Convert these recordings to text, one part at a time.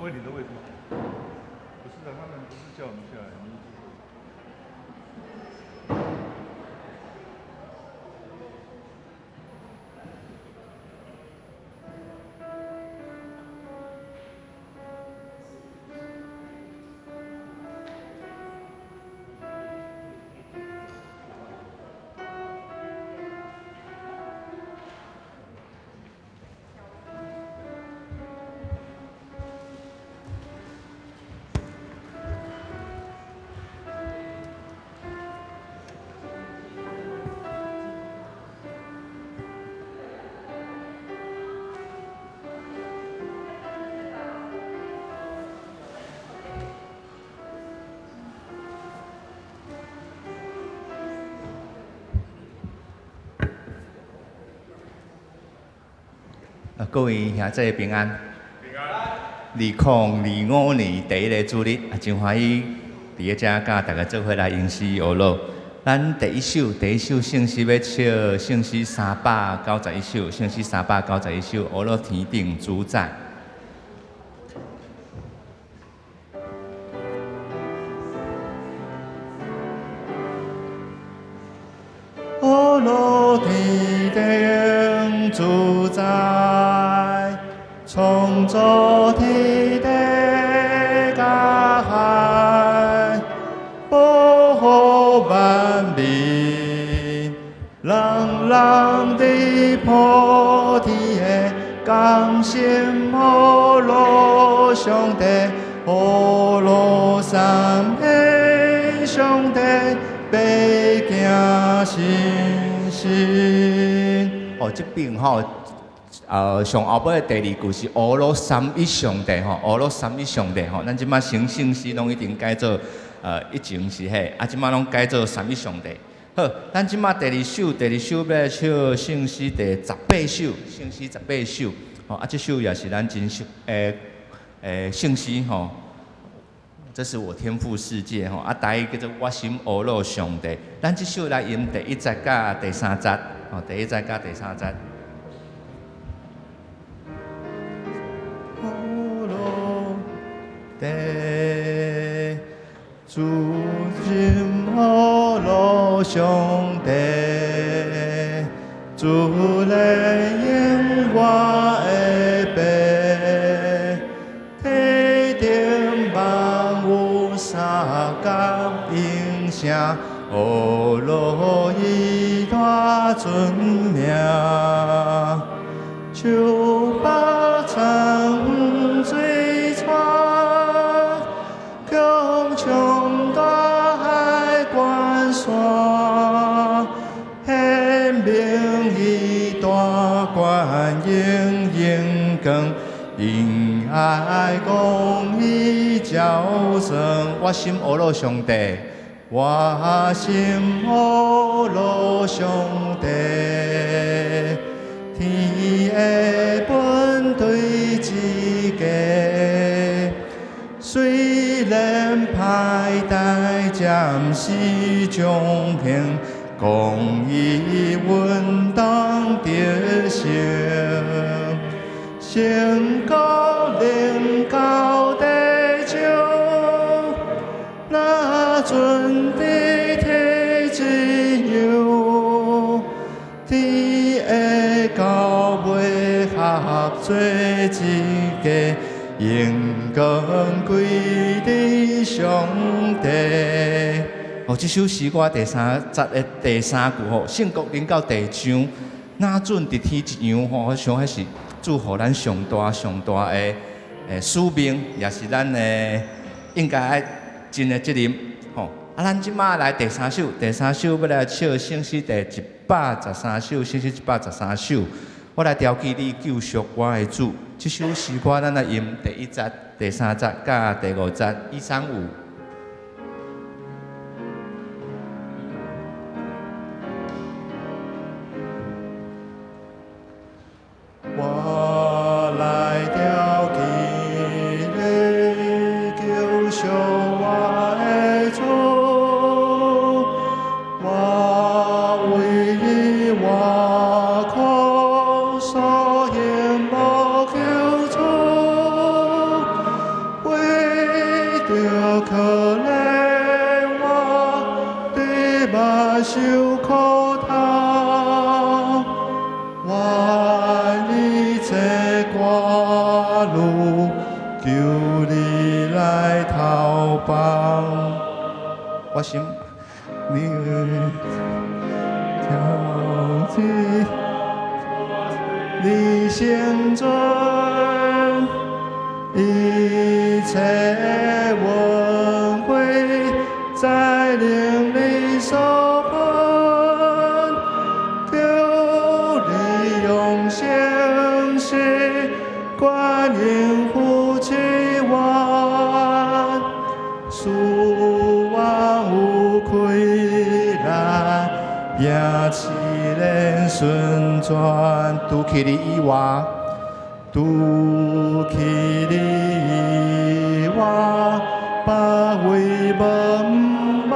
成為你的位置。不是的，他們不是叫我們下來，你一定會。各位兄弟平安。平安。2025年第一個主日，啊，真歡喜佇咧遮佮大家做伙來吟詩學樂。咱第一首，第一首聖詩欲唱聖詩391首，聖詩391首，呵咾天頂主宰。呵咾天頂主宰，創造天地佮海，保護萬民，人人佇普天的同心呵咾上帝，呵咾三一上帝，欲行信心。哦，這邊吼，上後尾的第二句是呵咾三一上帝吼，呵咾三一上帝吼。咱這擺新聖詩攏已經改做，以前是彼，啊，這擺攏改做三一上帝。好，咱這擺第二首，第二首欲來唱聖詩第18首，聖詩十八首。吼，啊，這首也是咱真熟的聖詩吼。這是我天父世界吼，啊，台語叫做我心呵咾上帝。咱這首來吟第一節佮第三節，吼，第一節佮第三節。呵咾地，主心呵咾上帝，主來應我的爸，天頂萬有相共應聲，呵咾伊大尊名，樹木層水川，穹蒼大海關山，顯明伊大權榮榮光，因愛公義照算。我心呵咾上帝，我心呵咾上帝，天的本對一家，雖然歹代暫時將平，公義穩當得成，成功能到地上，若准伫天一樣，天的到尾合做一家，榮光歸佇上帝。哦，這首詩歌第三節的第三句吼，聖國臨到地上，若準佇天一樣吼，我想彼是主予咱上大上大的使命，也是咱的應該愛盡的責任吼。啊，咱這擺來第三首，第三首欲來唱聖詩第113首，聖詩一百十三首。我來調起你救贖我的主，這首詩歌咱來吟第一節、第三節佮第五節，一三五。我來調起你救贖我的主，我為伊活苦，所以無求助。路，求你來投放。我心，你調節，你先尊，一切恩惠在靈裡收分，求你用信心觀音護持願，使萬有開來，贏試煉順轉，除去你以外，除去你以外，別位無望。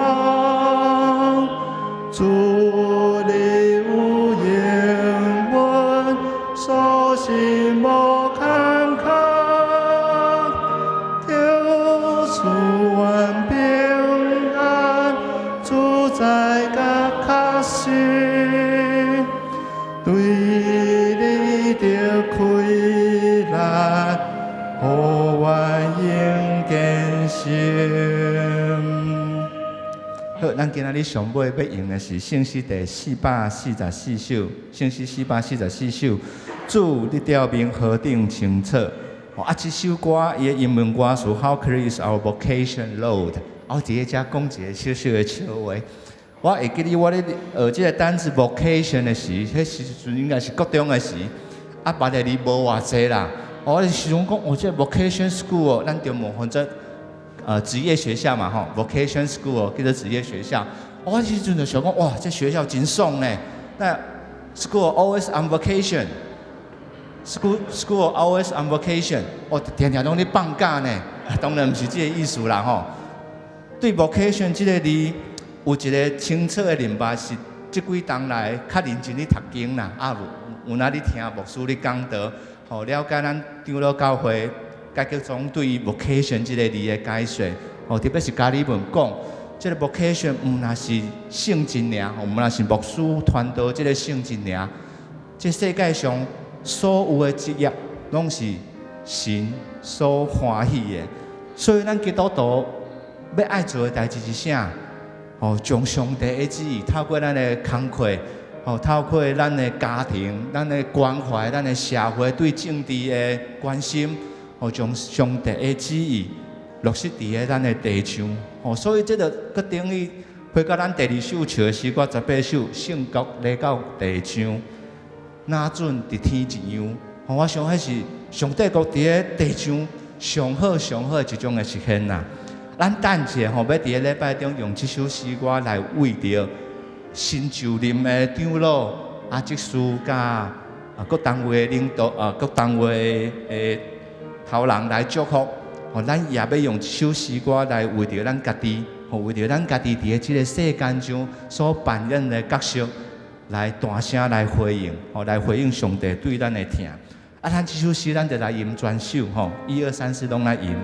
主你有應允，所信無坎坷，求賜阮平安，主在佮確信，對你得開來，予阮永堅心。好，咱今仔日上尾欲用的是聖詩第444首，聖詩四百四十四首。主，你表明何等清楚。啊，這首歌伊的英文歌詞 How clear is our vocation, Lord？我佇咧遮講一个小小的笑話。我會記得我咧學這个單字 vocation 的時，彼時陣應該是國中的時，啊，捌的字無偌濟啦。我時陣講，哦，這个 vocation school 哦，咱中文翻做職業學校嘛，吼，vocation school 叫做職業學校。我彼時陣就想講，哇，這學校真爽呢。那 school always on vacation，school always on vacation，哦，定定攏咧放假呢。當然毋是這个意思啦，吼。對 vocation 這个字有一个清楚的認捌，是這幾冬來較認真咧讀經啦，啊，有有哪咧聽牧師咧講道，吼，了解咱長老教會改革宗對於 vocation 這个字的解說，吼，特別是加爾文講，這个 vocation 毋但是性質爾，毋但是牧師傳道這个性質爾，這世界上所有的職業攏是神所歡喜的，所以咱基督徒欲愛做的代誌是啥？吼，將上帝的旨意透過咱的工課，吼，透過咱的家庭、咱的關懷、咱的社會對政治的關心，吼，將上帝的旨意落實佇咧咱的地上。吼，所以這個閣等於回到咱第二首唱的詩歌18首，聖國來到地上，若準佇天一樣。吼，我想彼是上帝國佇咧地上上好上好的一種的實現啦。咱等一下吼，欲佇咧禮拜中用這首詩歌來為著新就任的長老啊、執事佮啊各單位的領導啊、各單位的頭人來祝福。吼，咱也欲用這首詩歌來為著咱家己，吼，為著咱家己佇咧這个世間上所扮演的角色，來大聲來回應，吼，來回應上帝對咱的疼。啊，咱這首詩咱就來吟全首，吼，一二三四，攏來吟。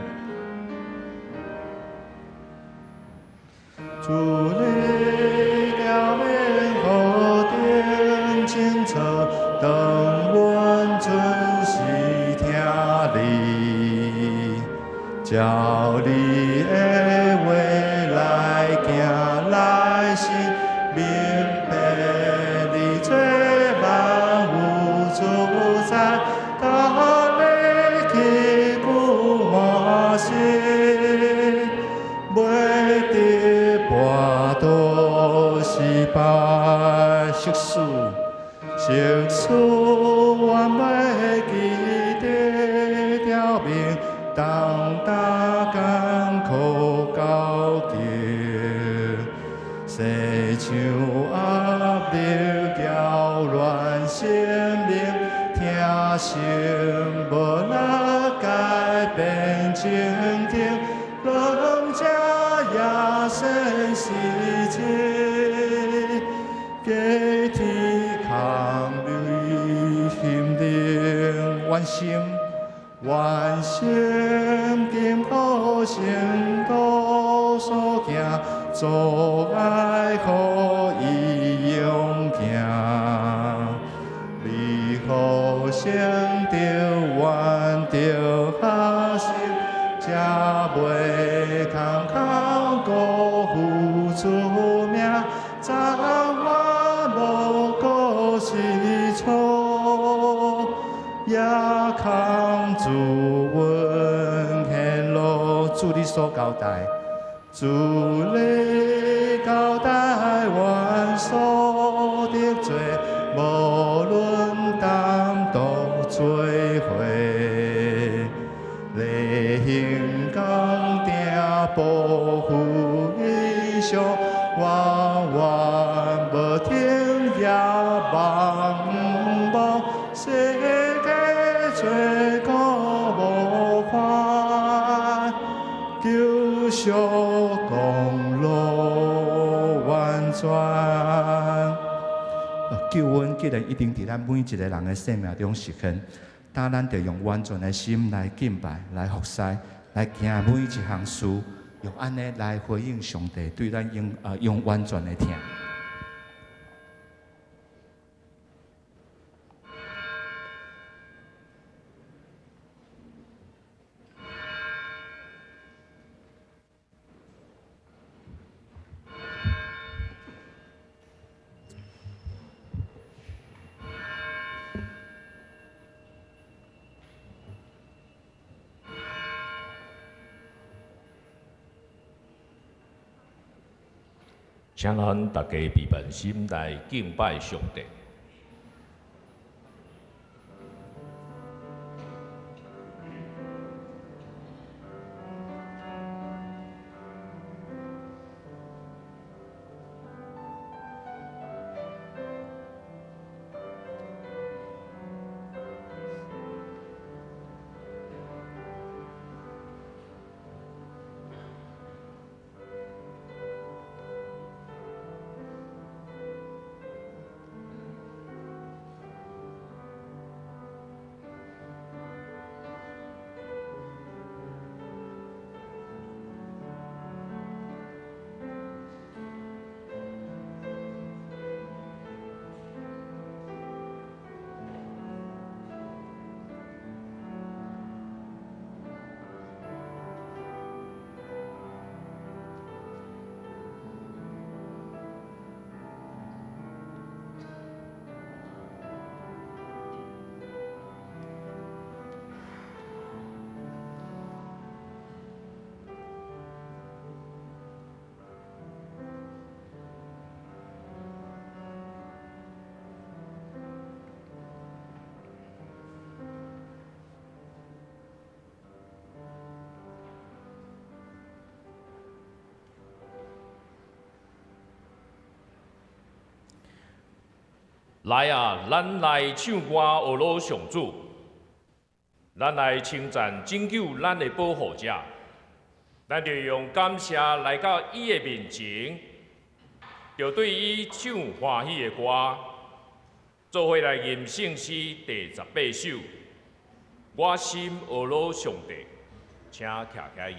主你表明何等清楚，當阮準時聽你，照你的話來行來行，明白你做萬有主宰，當你去久滿心，袂得跋倒失敗，惜事，惜事，阮袂記得表明，當擔艱苦交擊，世場壓力攪亂生命，疼心無力改變情景，攏這也算是真，加天空你心靈，願心願心今好成道所行，阻礙予伊勇行，你予成就願得主你所交代，主你交代，阮所得罪，無論擔當罪過，禮行工定保護以上，我願無停也茫茫，世界罪過無款，救贖功勞完全。救恩既然一定佇咱每一个人的生命中實現，當咱就用完全的心來敬拜、來服侍、來行每一項事，用按呢來回應上帝對咱永完全的疼。請咱大家閉目心來敬拜上帝。來啊，咱來唱歌呵咾上主，咱來稱讚拯救咱的保護者，咱就用感謝來到伊的面前，就對伊唱歡喜的歌，做伙來吟聖詩第18首。我心呵咾上帝，請徛起來吟。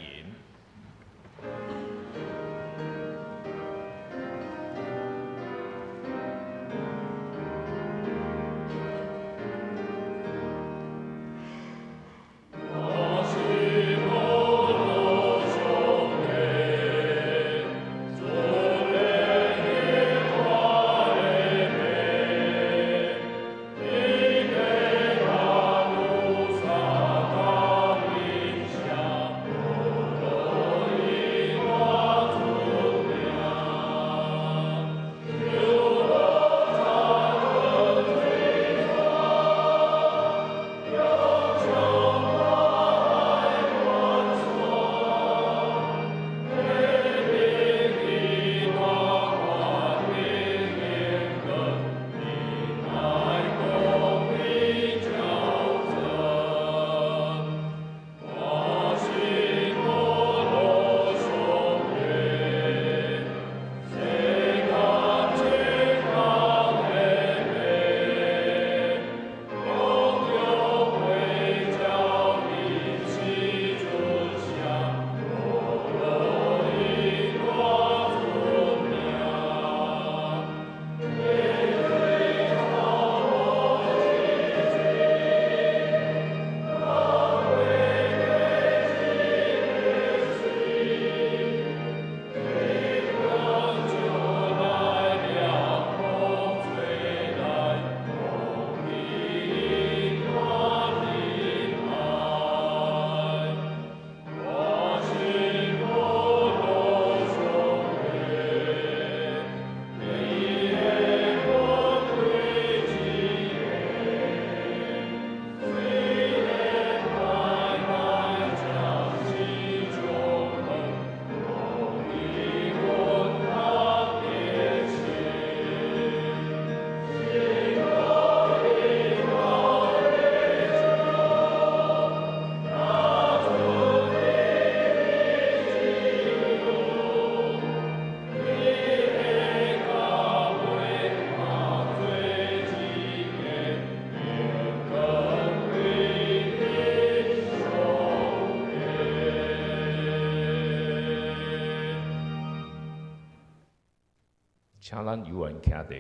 請咱有緣徛地，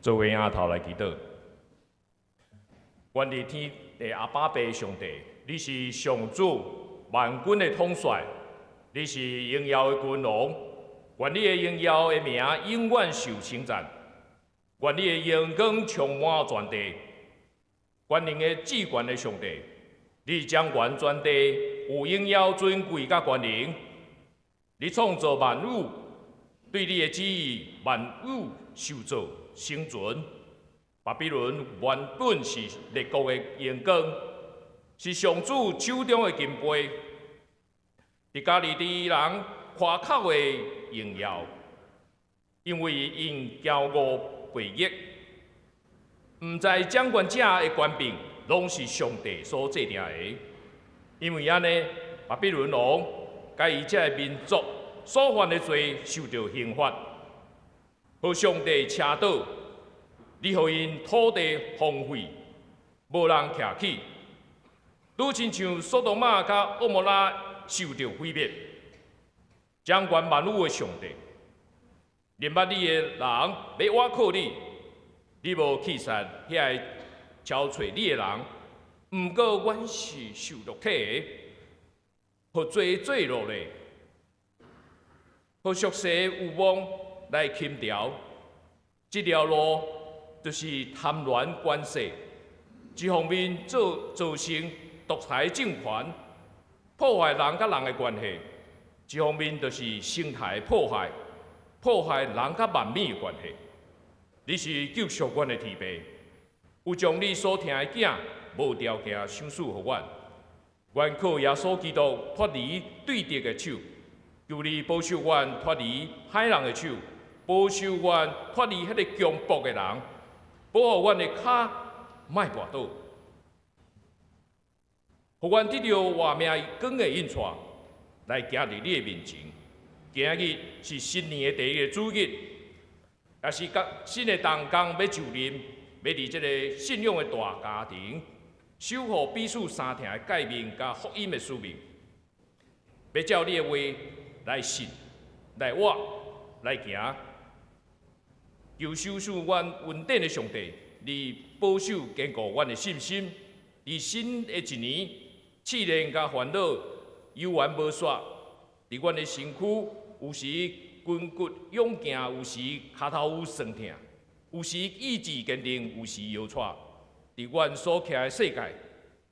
做伙仰頭來祈禱。願佇天的阿爸父上帝，你是上主萬軍的統帥，你是榮耀的君王。願你的榮耀的名永遠受稱讚，願你的榮光充滿全地。全能的至懸的上帝，你掌權全地，有榮耀尊貴佮權能。你創造萬有，對你的旨意，萬有受造生存。巴比倫原本是列國的榮光，是上主手中的金杯，佇迦勒底人誇口的榮耀，因為𪜶驕傲悖逆，毋知掌權者的權柄攏是上帝所制定的。因為按呢，巴比倫王佮伊這个民族所犯的罪受著刑罰，予上帝車倒，你予𪜶土地荒廢，無人徛起，拄親像索多瑪佮蛾摩拉受著毀滅。掌權萬有的上帝，認捌你的人欲倚靠你，你無棄殺遐个招揣你的人。毋過，阮是受肉體的，予罪做奴隸，予俗世欲望來輕調。這條路就是貪婪權勢，一方面造成獨裁政權，破壞人佮人的關係；一方面就是生態破壞，破壞人佮萬物的關係。你是救贖阮的天父，有將你所疼的囝無條件賞賜予阮，願靠耶穌基督脫離對敵的手，求你保守阮脫離歹人的手，保守阮脫離彼个強暴的人，保護阮的跤莫跋倒，予阮得著活命光的印帶，來行佇你的面前。今日是新年的第一个主日，也是佮新的同工欲就任，欲佇這个信仰的大家庭，守護彼此相疼的誡命佮福音的使命，欲照你的話來信、來活、來行。求賞賜阮恩典的上帝，你保守堅固阮的信心。佇新的一年，試煉佮煩惱猶原無煞。佇阮的身軀，有時筋骨勇健，有時跤頭有酸痛，有時意志堅定，有時搖掣。佇阮所徛的世界，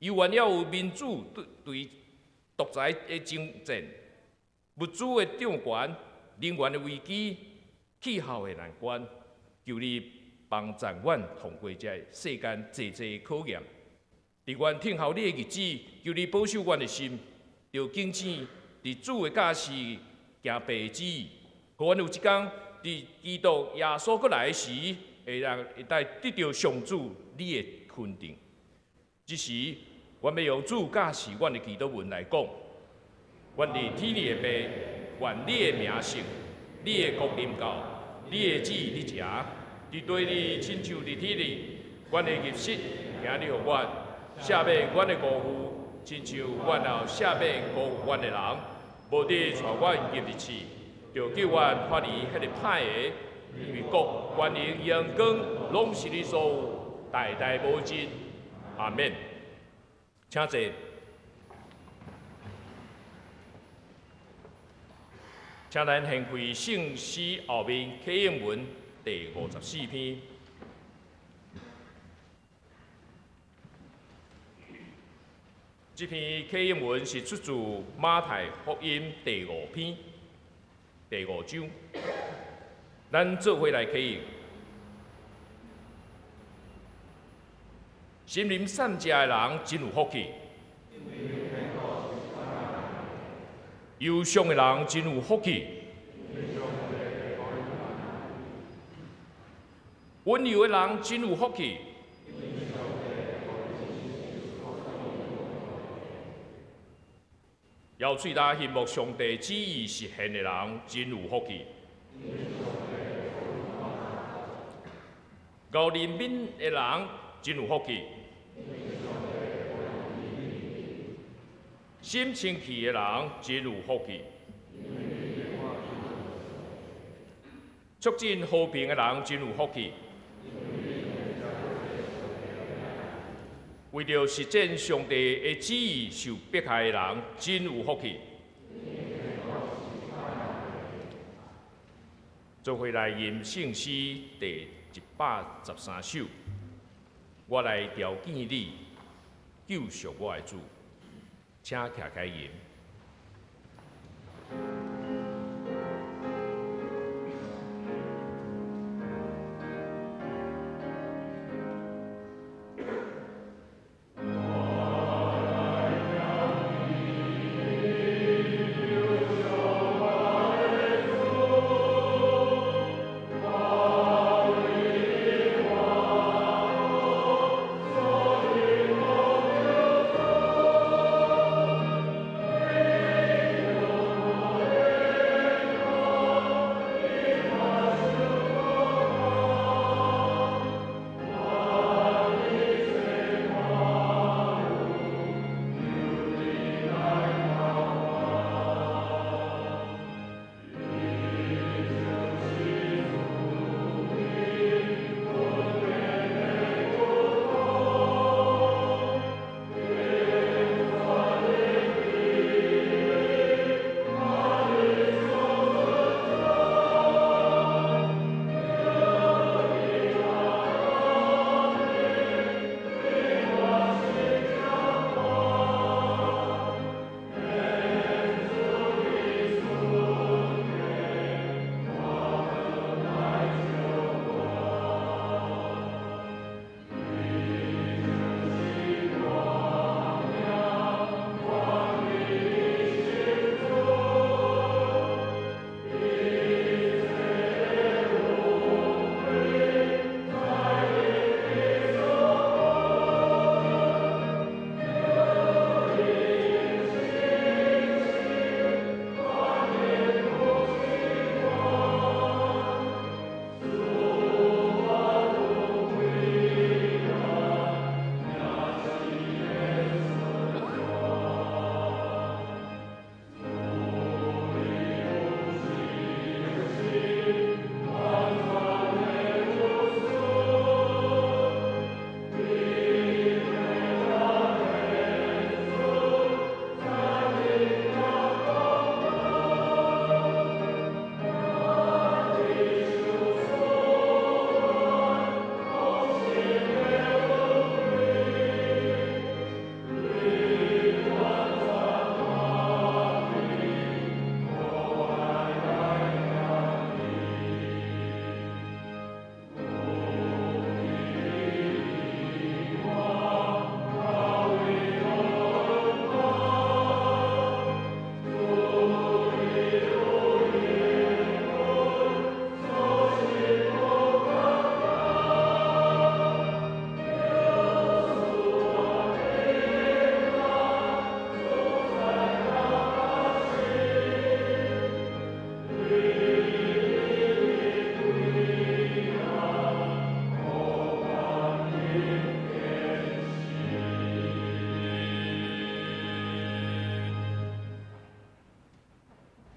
猶原猶有民主對對獨裁的爭戰，物資的漲懸，能源的危機，氣候的難關。求你幫助阮通過這世間濟濟考驗。佇阮等候你的日子，求你保守阮的心，著警醒佇主的教示行父的旨意，予阮有一工佇基督耶穌閣來時，會當會當得著上主你的肯定。這時，阮欲用主教示阮的祈禱文來講：阮佇天裡的父，願你的名聖，你的國臨到，你的旨意得成，佇地裡親像佇天裡。阮的入息，請你予阮赦免阮的辜負，親像阮也赦免辜負阮的人。無得帶阮入去試，著救阮脫離彼个歹的，因為國、權能、榮光，攏是你所有，代代無盡。阿免。請坐。請咱掀開聖詩後面啟應文第54篇。這篇啟應文是出自馬太福音第五篇第五章。咱做伙來啟應。心靈善食的人真有福氣，憂傷的人真有福氣，溫柔的人真有福氣，枵喙焦欣慕上帝旨意實現的人真有福氣，厚憐憫的人真有福氣，心清氣的人真有福氣，促進和平的人真有福氣。為著實踐上帝的旨意受迫害的人真有福氣。做伙來吟聖詩第113首，我來朝見你，救贖我的主，請徛開吟。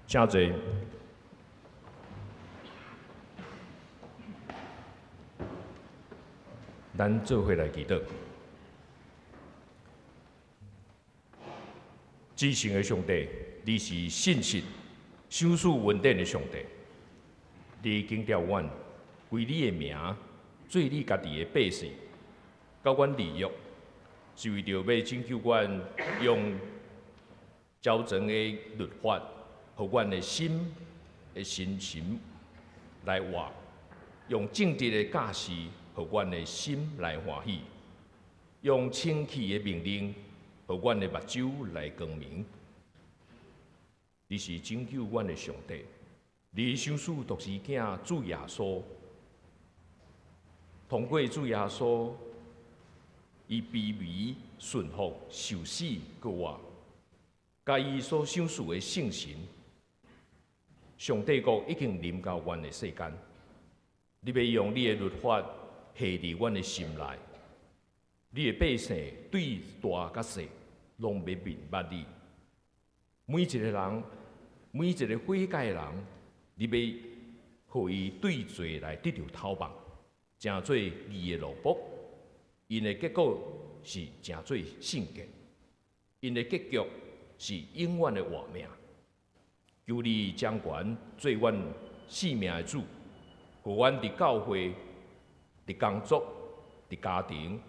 請坐。咱做伙來祈禱。至聖的上帝，你是信實、賞賜恩典的上帝。你揀調阮，歸你的名，做你家己的百姓，佮阮立約，是為著欲拯救阮，用矯正的律法，予阮的心的心神來活，用正直的教示，予阮的心來歡喜，用清氣的命令，予阮的目睭來光明。你是拯救阮的上帝，你賞賜獨生囝主耶穌，通過主耶穌，伊卑微順服受死閣活，佮伊所賞賜的聖神，上帝國已經臨到阮的世間。你欲用你的律法下佇阮的心內，你的百姓對大佮細，攏欲明白你。每一個人，每一個悔改的人，你欲予予伊對罪來得著透放，成做義的奴僕。𪜶的結果是成做聖潔，𪜶的結局是永遠的活命。求你掌權做阮性命的主，予阮佇教會、佇工作、佇家庭，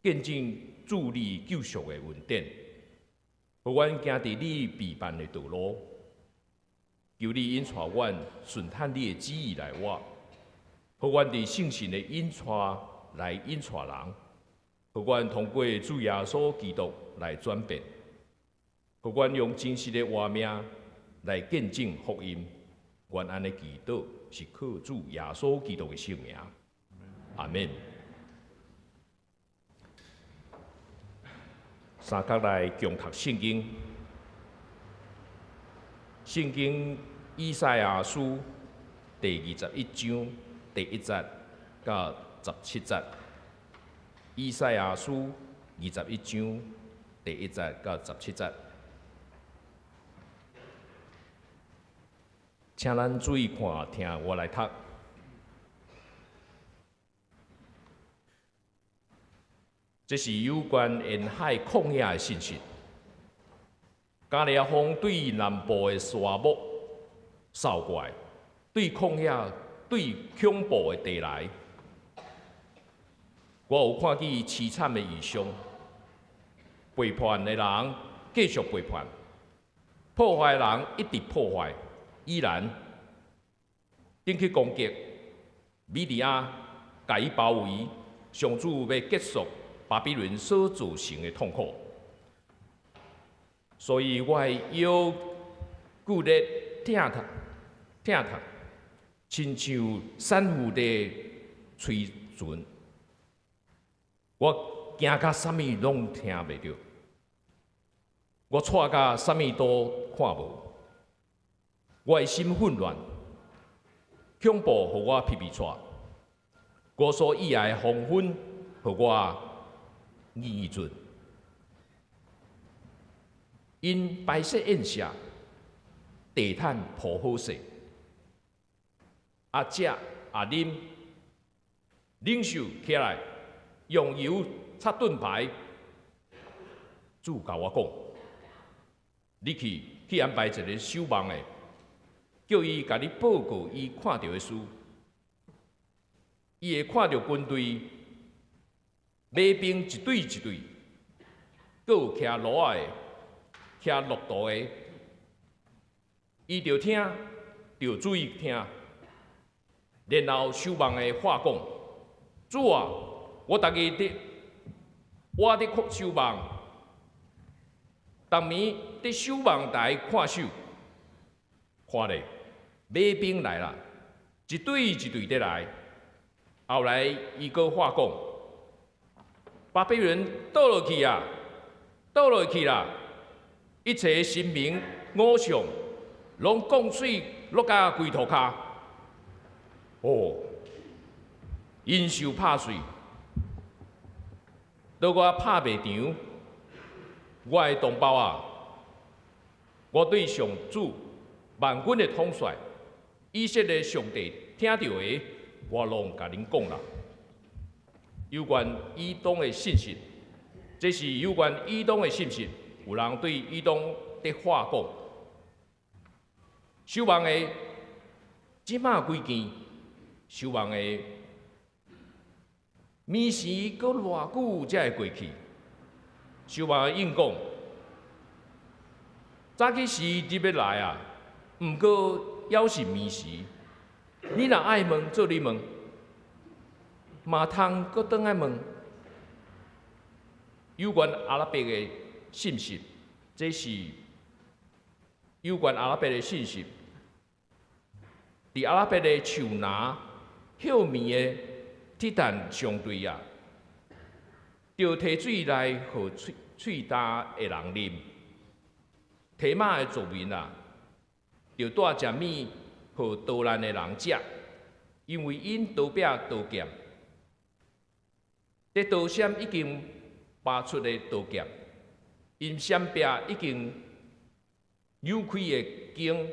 見證主你救贖的恩典，予阮行佇你備辦的道路。求你引帶阮順趁你的旨意來活，予阮佇聖神的引帶來引帶人，予阮通過主耶穌基督來轉變，予阮用真實的活命來見證福音。阮按呢祈禱是靠主耶穌基督的聖名，阿們。三角來共讀聖經，聖經以賽亞書第21章第1節到17節。以賽亞書21章第1節到17節，請咱注意看，聽我來讀。這是有關沿海曠野的信息。迦勒風對南部的沙漠掃過來，對曠野、對恐怖的地來。我有看見淒慘的異象，背叛的人繼續背叛，破壞的人一直破壞，依然頂去攻擊米底亞，共伊包圍，上主欲結束巴比倫所造成的痛苦，所以我的腰骨力疼痛，疼痛，親像產婦佇催陣。我驚甲啥物攏聽袂著，我掣甲啥物都看無，我的心混亂，恐怖予我皮皮掣，我所喜愛的黃昏予我厭倦，𪜶擺設宴席，地毯鋪好勢，啊食啊啉，領袖起來，用油擦盾牌。主共我講，你去去安排一个守望的，叫伊共你報告伊看著的事。伊會看著軍隊馬兵一隊一隊，閣有騎驢仔的、騎駱駝的，伊著聽，著注意聽。然後守望的話講：主啊，我逐日佇我佇看守望，逐暝佇守望台看守，看咧，馬兵來啦，一隊一隊佇來。後來伊閣話講：巴比倫倒落去啊，倒落去啦！一切神明偶像攏降水落甲規塗跤。哦，𪜶受拍碎，倒我拍袂場。我的同胞啊，我對上主萬軍的統帥以色列上帝聽著的，我攏共恁講啦。有關以東的信息，這是有關以東的信息。有人對以東佇話講，守望的這馬幾件，守望的暝時閣偌久才會過去？守望的應講，早起時入欲來啊，毋過猶是暝時。你若愛問，做你問，嘛通閣轉來問。有關阿拉伯的信息，這是有關阿拉伯的信息。佇阿拉伯的樹林歇眠的鐵炭上隊啊，著提水來予喙喙焦的人啉。提瑪的族民啊，著帶食物予逃難的人食，因為𪜶逃避刀劍。這刀閃已經拔出的刀劍，𪜶閃避已經扭開的弓。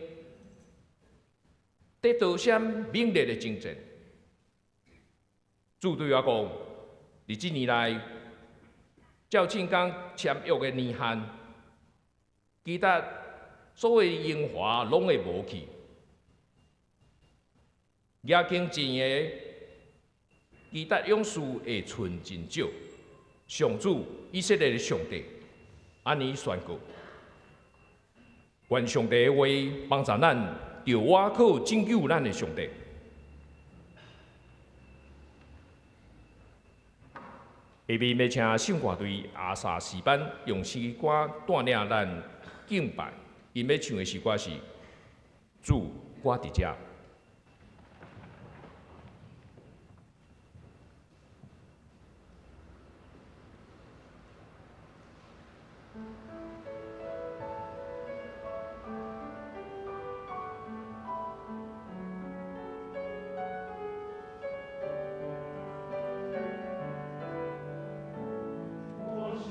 得到啥猛烈的征戰。主對我講，佇這年內，照凊工簽約的年限，其他所有榮華攏會無去。額經前的基達勇士會賰真少。上主以色列的上帝按呢宣告：願上帝的話幫助咱，著倚靠拯救咱的上帝。下面欲請聖歌隊阿薩詩班用詩歌帶領咱敬拜，𪜶欲唱的詩歌是《主我佇遮》。我是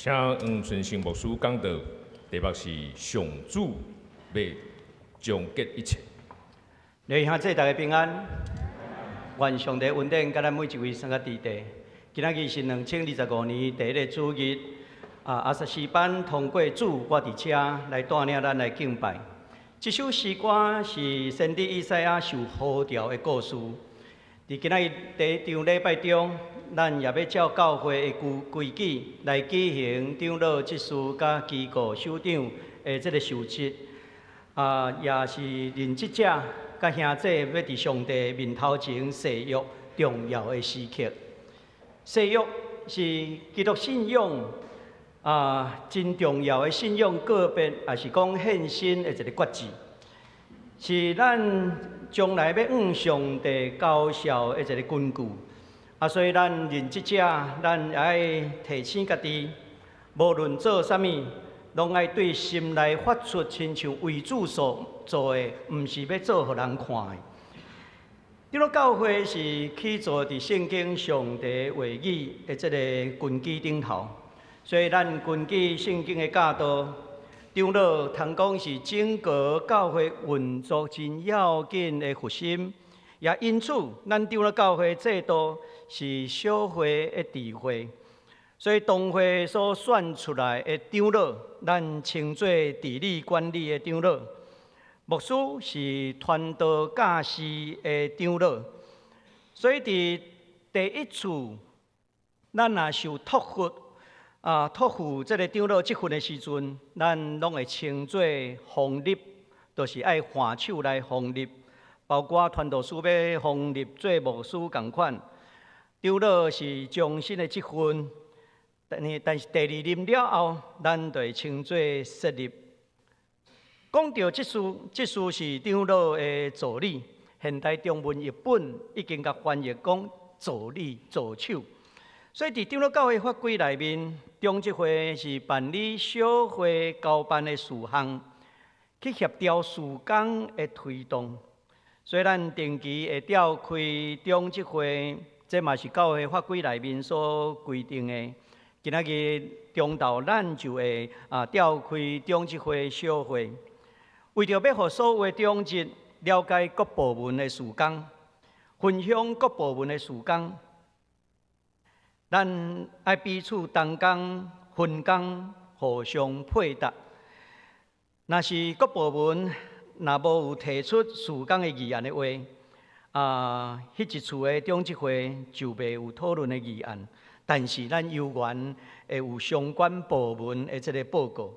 請黃春生牧師講道，題目是上主欲終結一切。弟兄姊妹大家平安，願上帝恩典佮咱每一位三個弟弟。今仔日是2025年第一个主日，啊，阿薩詩班通過主我佇遮來帶領咱來敬拜。這首詩歌是先知以賽亞受呼召的故事。佇今仔日第一場禮拜中，咱也欲照教會的規規矩來舉行長老執事佮機構首長的這个受職。啊，也是認職者佮兄弟欲佇上帝面頭前誓約重要的時刻。誓約是基督信仰真重要的信仰告別，也是講獻身的一个決志，是咱將來欲向上帝交數的一个根據。啊，所以咱認職者，咱愛提醒家己，無論做啥物，攏愛對心內發出親像為主所做的，毋是欲做予人看的。長老教會是起造佇聖經上帝話語的這个根基頂頭，所以咱根據聖經的教導，長老通講是整個教會運作真要緊的核心，也因此，咱長老教會制度是小會的智慧。所以，當會所選出來的長老，咱稱做治理管理的長老；牧師是傳道教示的長老。所以，佇第一次，咱若受託付託付這个長老職分的時陣，咱攏會稱做封立，就是愛換手來封立，包括傳道師欲封立做牧師仝款，長老是終身的職分。但是第二任了後，咱就會稱做設立。講到執事，執事是長老的助理。現代中文譯本已經共翻譯講助理、助手。所以佇長老教會法規內面，長執會是辦理小會交辦的事項，去協調事工的推動。所以咱定期會召開長執會，這嘛是教會法規內面所規定的。今仔日中晝咱就會召開長執會小會，為著欲予所有的長執了解各部門的事工，分享各部門的事工，咱愛彼此同工分工，互相配搭。若是各部門若無有提出事工的議案的話，彼一次的長執會就袂有討論的議案。但是咱猶原會有相關部門的這个報告，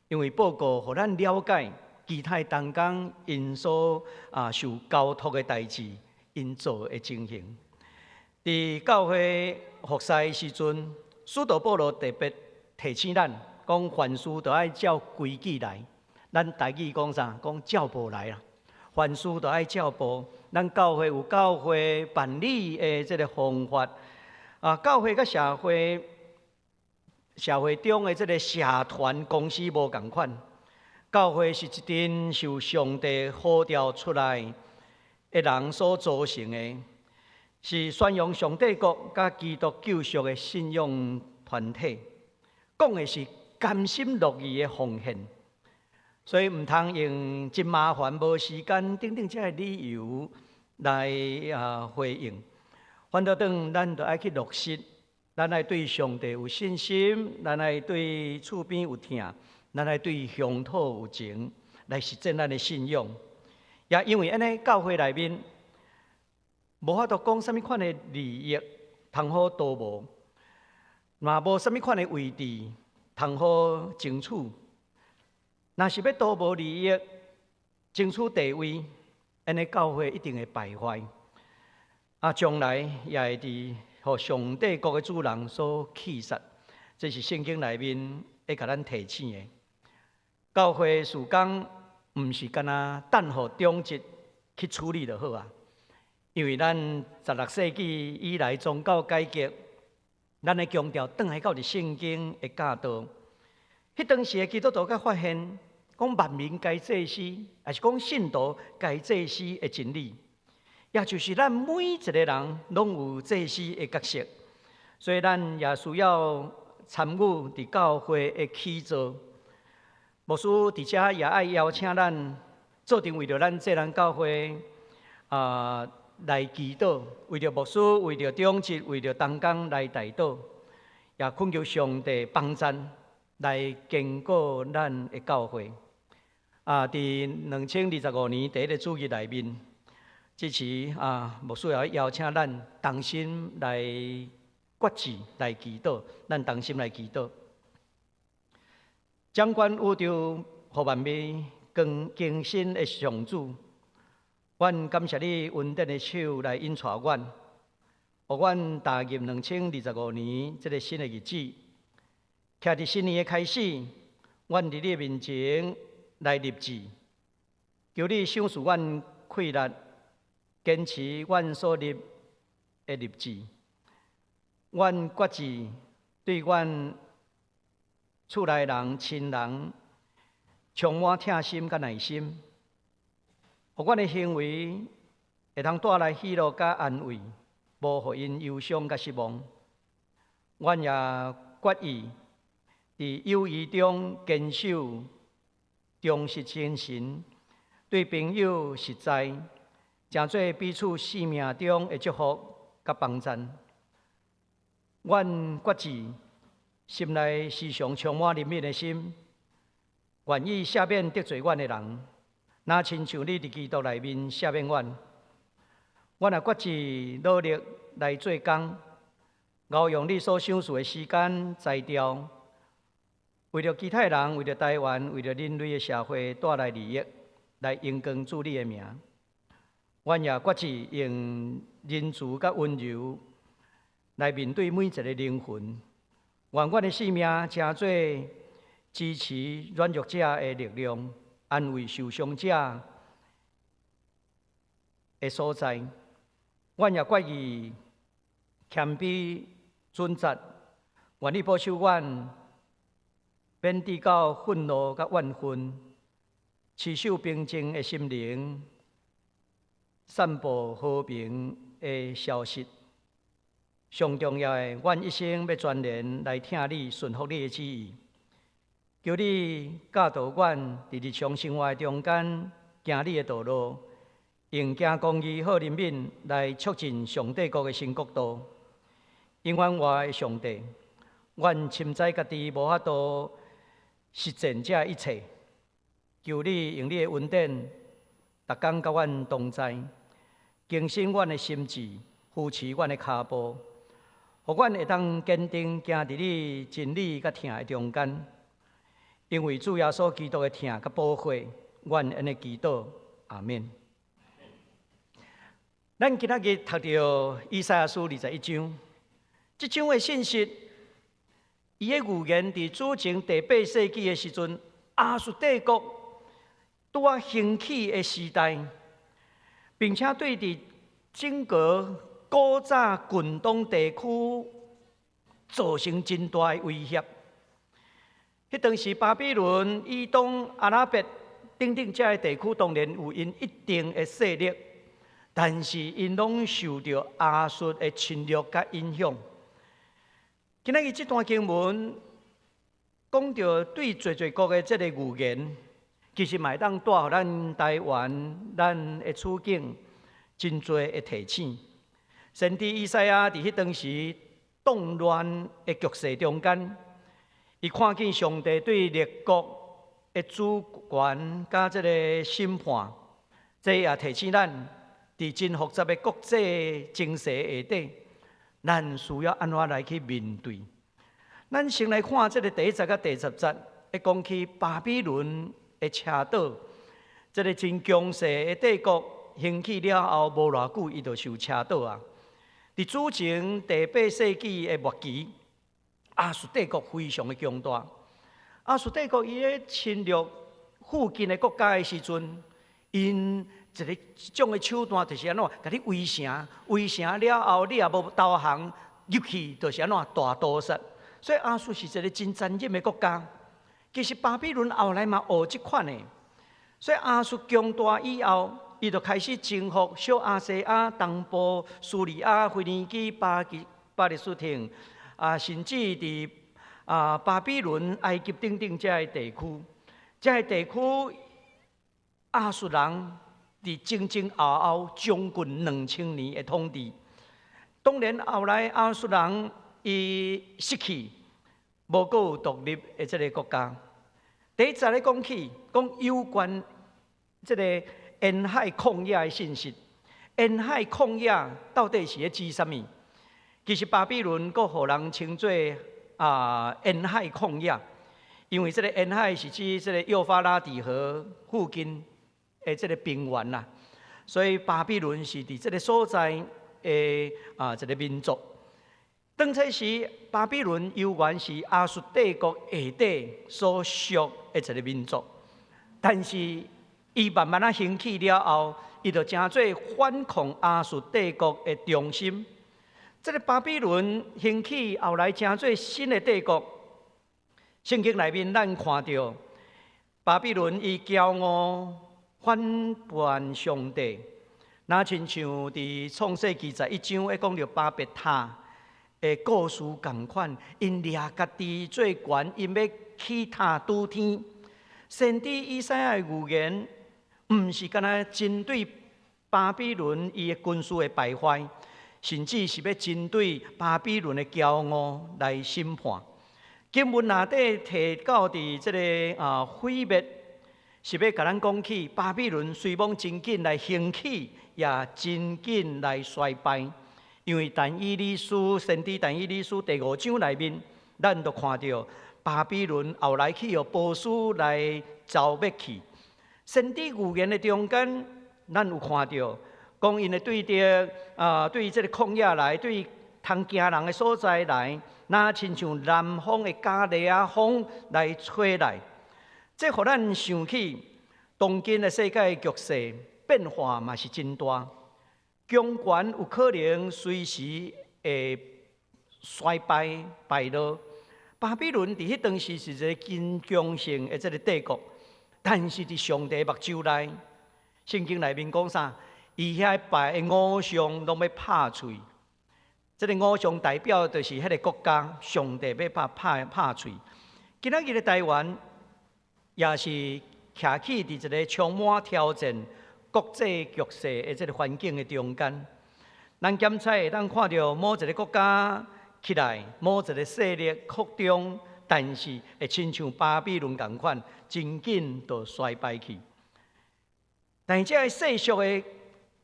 因為報告予咱了解其他同工𪜶所受交託的代誌，𪜶做的情形。佇教會服侍的時陣，使徒保羅特別提醒咱，講凡事都愛照規矩來。咱台語講啥？講照步來啦。凡事都愛照步。咱教會有教會辦理的這个方法。教會佮社會中的這个社團公司無仝款。教會是一陣受上帝呼召出來的人所組成的，是宣揚上帝國佮基督救贖的信仰團體，講的是甘心樂意的奉獻，所以毋通用真麻煩、無時間等等這个理由來回應。反倒轉，咱著愛去落實，咱愛對上帝有信心，咱愛對厝邊有疼，咱愛對鄉土有情，來實踐咱的信仰。也因為按呢，教會內面無法度講啥物款的利益通好圖謀，嘛無啥物款的位置通好爭取。若是欲圖謀利益、爭取地位，按呢教會一定會敗壞。將來也會佇予上帝國的主人所棄殺，這是聖經內面會共咱提醒的。教會事工毋是干焦等予長執去處理就好啊，因為咱16世紀以來宗教改革，咱咧強調轉來到佇聖經的教導。彼當時的基督徒才發現，講萬民皆祭司，抑是講信徒皆祭司的真理。也就是咱每一个人攏有祭司的角色，所以咱也需要參與佇教會的起造。牧師佇遮也愛邀請咱，做陣為著咱濟南教會來祈禱，為著牧師，為著長執，為著同工來代禱，也懇求上帝幫贊來堅固咱的教會。佇2025年第一个主日內面，這次牧師也邀請咱同心來決志來祈禱，咱同心來祈禱。掌管宇宙予萬物更更新的上主，阮感謝你恩典的手來引帶阮，予阮踏入2025年這个新的日子。徛佇新年的開始，阮佇你的面前來立志，求你賞賜阮氣力，堅持阮所立的立志。阮決志對阮厝內人、親人充滿疼心佮耐心，予阮的行為會通帶來喜樂佮安慰，無予𪜶憂傷佮失望。阮也決意佇友誼中堅守忠實精神，對朋友實在，成做彼此生命中的祝福佮幫贊。阮決志心內時常充滿憐憫的心，願意赦免得罪阮的人，若親像你佇基督內面赦免阮。阮也決志努力來做工，熬用你所賞賜的時間才調，為著其他人，為著台灣，為著人類的社會帶來利益，來榮光主你的名。阮也決志用仁慈佮溫柔來面對每一个靈魂。願阮的生命成做支持軟弱者的力量，安慰受傷者的所在。阮也決意謙卑準則，願你保守阮免致到憤怒佮怨恨，持守平靜的心靈，散布和平的消息。上重要的，阮一生欲全然來疼你、順服你的旨意。求你教導阮佇日常生活中間行你的道路，用行公義、好憐憫來促進上帝國的新國度。永遠活的上帝，阮深知家己無法度實踐這一切，求你用你的恩典，逐工佮阮同在，更新阮的心志，扶持阮的跤步，予阮會當堅定行佇你真理佮疼的中間。因為主耶穌基督的疼佮寶血，阮按呢祈禱，阿們。咱今仔日讀著以賽亞書21章，這章的信息，伊的預言佇主前第八世紀的時陣，亞述帝國拄仔興起的時代，並且對佇整個古早近東地區造成真大的威脅。彼當時巴比倫、以東、阿拉伯等等這个地區，當然有𪜶一定的勢力，但是𪜶攏受著亞述的侵略佮影響。今仔日這段經文講著對濟濟國的這个預言，其實嘛會當帶予咱台灣、咱的處境真濟的提醒。先知以賽亞佇彼當時動亂的局勢中間，伊看見上帝對列國的主權佮這个審判，這也提醒咱，佇真複雜的國際情勢下底，咱需要按怎來去面對。咱先來看這个第一節佮第十節，會講起巴比倫的車倒，這个真強勢的帝國興起了後，無偌久，伊就受車倒啊。佇主前第八世紀的末期，亞述帝國非常的強大。亞述帝國伊咧侵略附近的國家的時陣，𪜶一个一種的手段就是按怎，共你圍城，圍城了後，你也無投降，入去就是按怎大屠殺。所以亞述是一个真殘忍的國家。其實巴比倫後來嘛學這款的，所以亞述強大以後，伊就開始征服小亞細亞、東部、敘利亞、腓尼基、巴勒斯坦，甚至佇巴比倫、埃及等等這个地區，這个地區亞述人佇前前後後將近2000年的統治。當然後來亞述人伊失去，無閣有獨立的這个國家。第一節咧講起，講有關這个沿海曠野的信息。沿海曠野到底是咧指啥物？其實巴比倫閣予人稱做沿海曠野，因為這个沿海是指這个幼發拉底河附近的這个平原啦，所以巴比倫是佇這个所在的一个民族。當初時，巴比倫猶原是亞述帝國下底所屬的一个民族，但是伊慢慢仔興起了後，伊就成做反抗亞述帝國的中心。這个巴比倫興起後來成做新的帝國。聖經內面咱看著巴比倫伊驕傲反叛上帝，若親像佇創世記11章咧講著巴別塔的故事仝款，𪜶掠家己做懸，𪜶欲起塔拄天。先知以賽亞的預言，毋是干焦針對巴比倫伊的軍事的敗壞，甚至是欲針對巴比倫的驕傲來審判。經文內底提到佇這个毀滅，是欲共咱講起巴比倫雖罔真緊來興起，也真緊來衰敗。因為但以理書先知但以理書第五章內面，咱就看著巴比倫後來去予波斯來剿滅去。先知預言的中間，咱有看著講𪜶會對著對這个曠野來，對通驚人的所在來，若親像南方的迦勒底風來吹來，這予咱想起當今的世界局勢變化嘛是真大。強權有可能隨時會衰敗敗落。巴比倫佇彼當時是一个真強盛的這个帝國，但是佇上帝目睭內，聖經內面講啥？伊遐拜的偶像攏欲拍碎。這个偶像代表就是彼个國家，上帝欲拍碎。今仔日的台灣也是徛起佇一个充滿挑戰國際局勢的這个環境的中間，咱檢測會當看著某一个國家起來，某一个勢力擴張，但是會親像巴比倫仝款，真緊就衰敗去。但是這个世俗的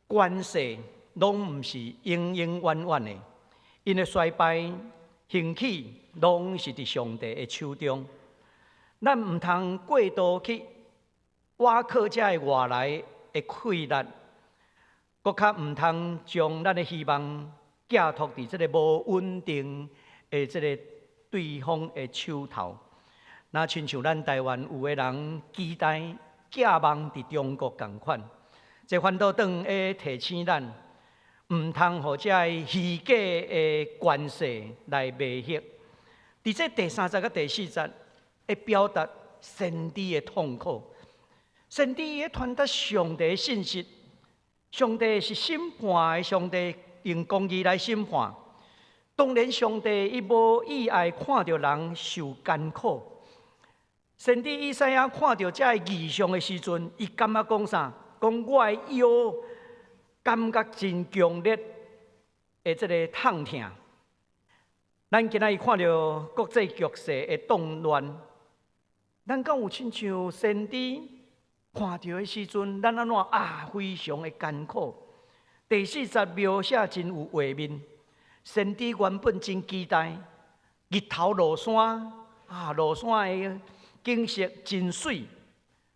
權勢，攏毋是永永遠遠的，𪜶的衰敗興起，攏是佇上帝的手中。咱毋通過度去倚靠這个外來的氣力，閣較毋通將咱的希望寄託佇這个無穩定的這个對方的手頭。若親像咱台灣有的人期待寄望佇中國仝款，這反倒轉會提醒咱，毋通予這个虛假的權勢來迷惑。佇這第三節佮第四節，會表達先知的痛苦。先知伊咧傳達上帝的信息，上帝是審判的，上帝用公義來審判。當然，上帝伊無意愛看著人受艱苦。先知以賽亞看著這个異象的時陣，伊感覺講啥？講我的腰感覺真強烈的這个痛疼。咱今仔日看著國際局勢的動亂，咱敢有親像先知看著的時陣，咱按怎啊？非常的艱苦。第四節描寫真有畫面，先知原本真期待日頭落山啊，落山的景色真媠，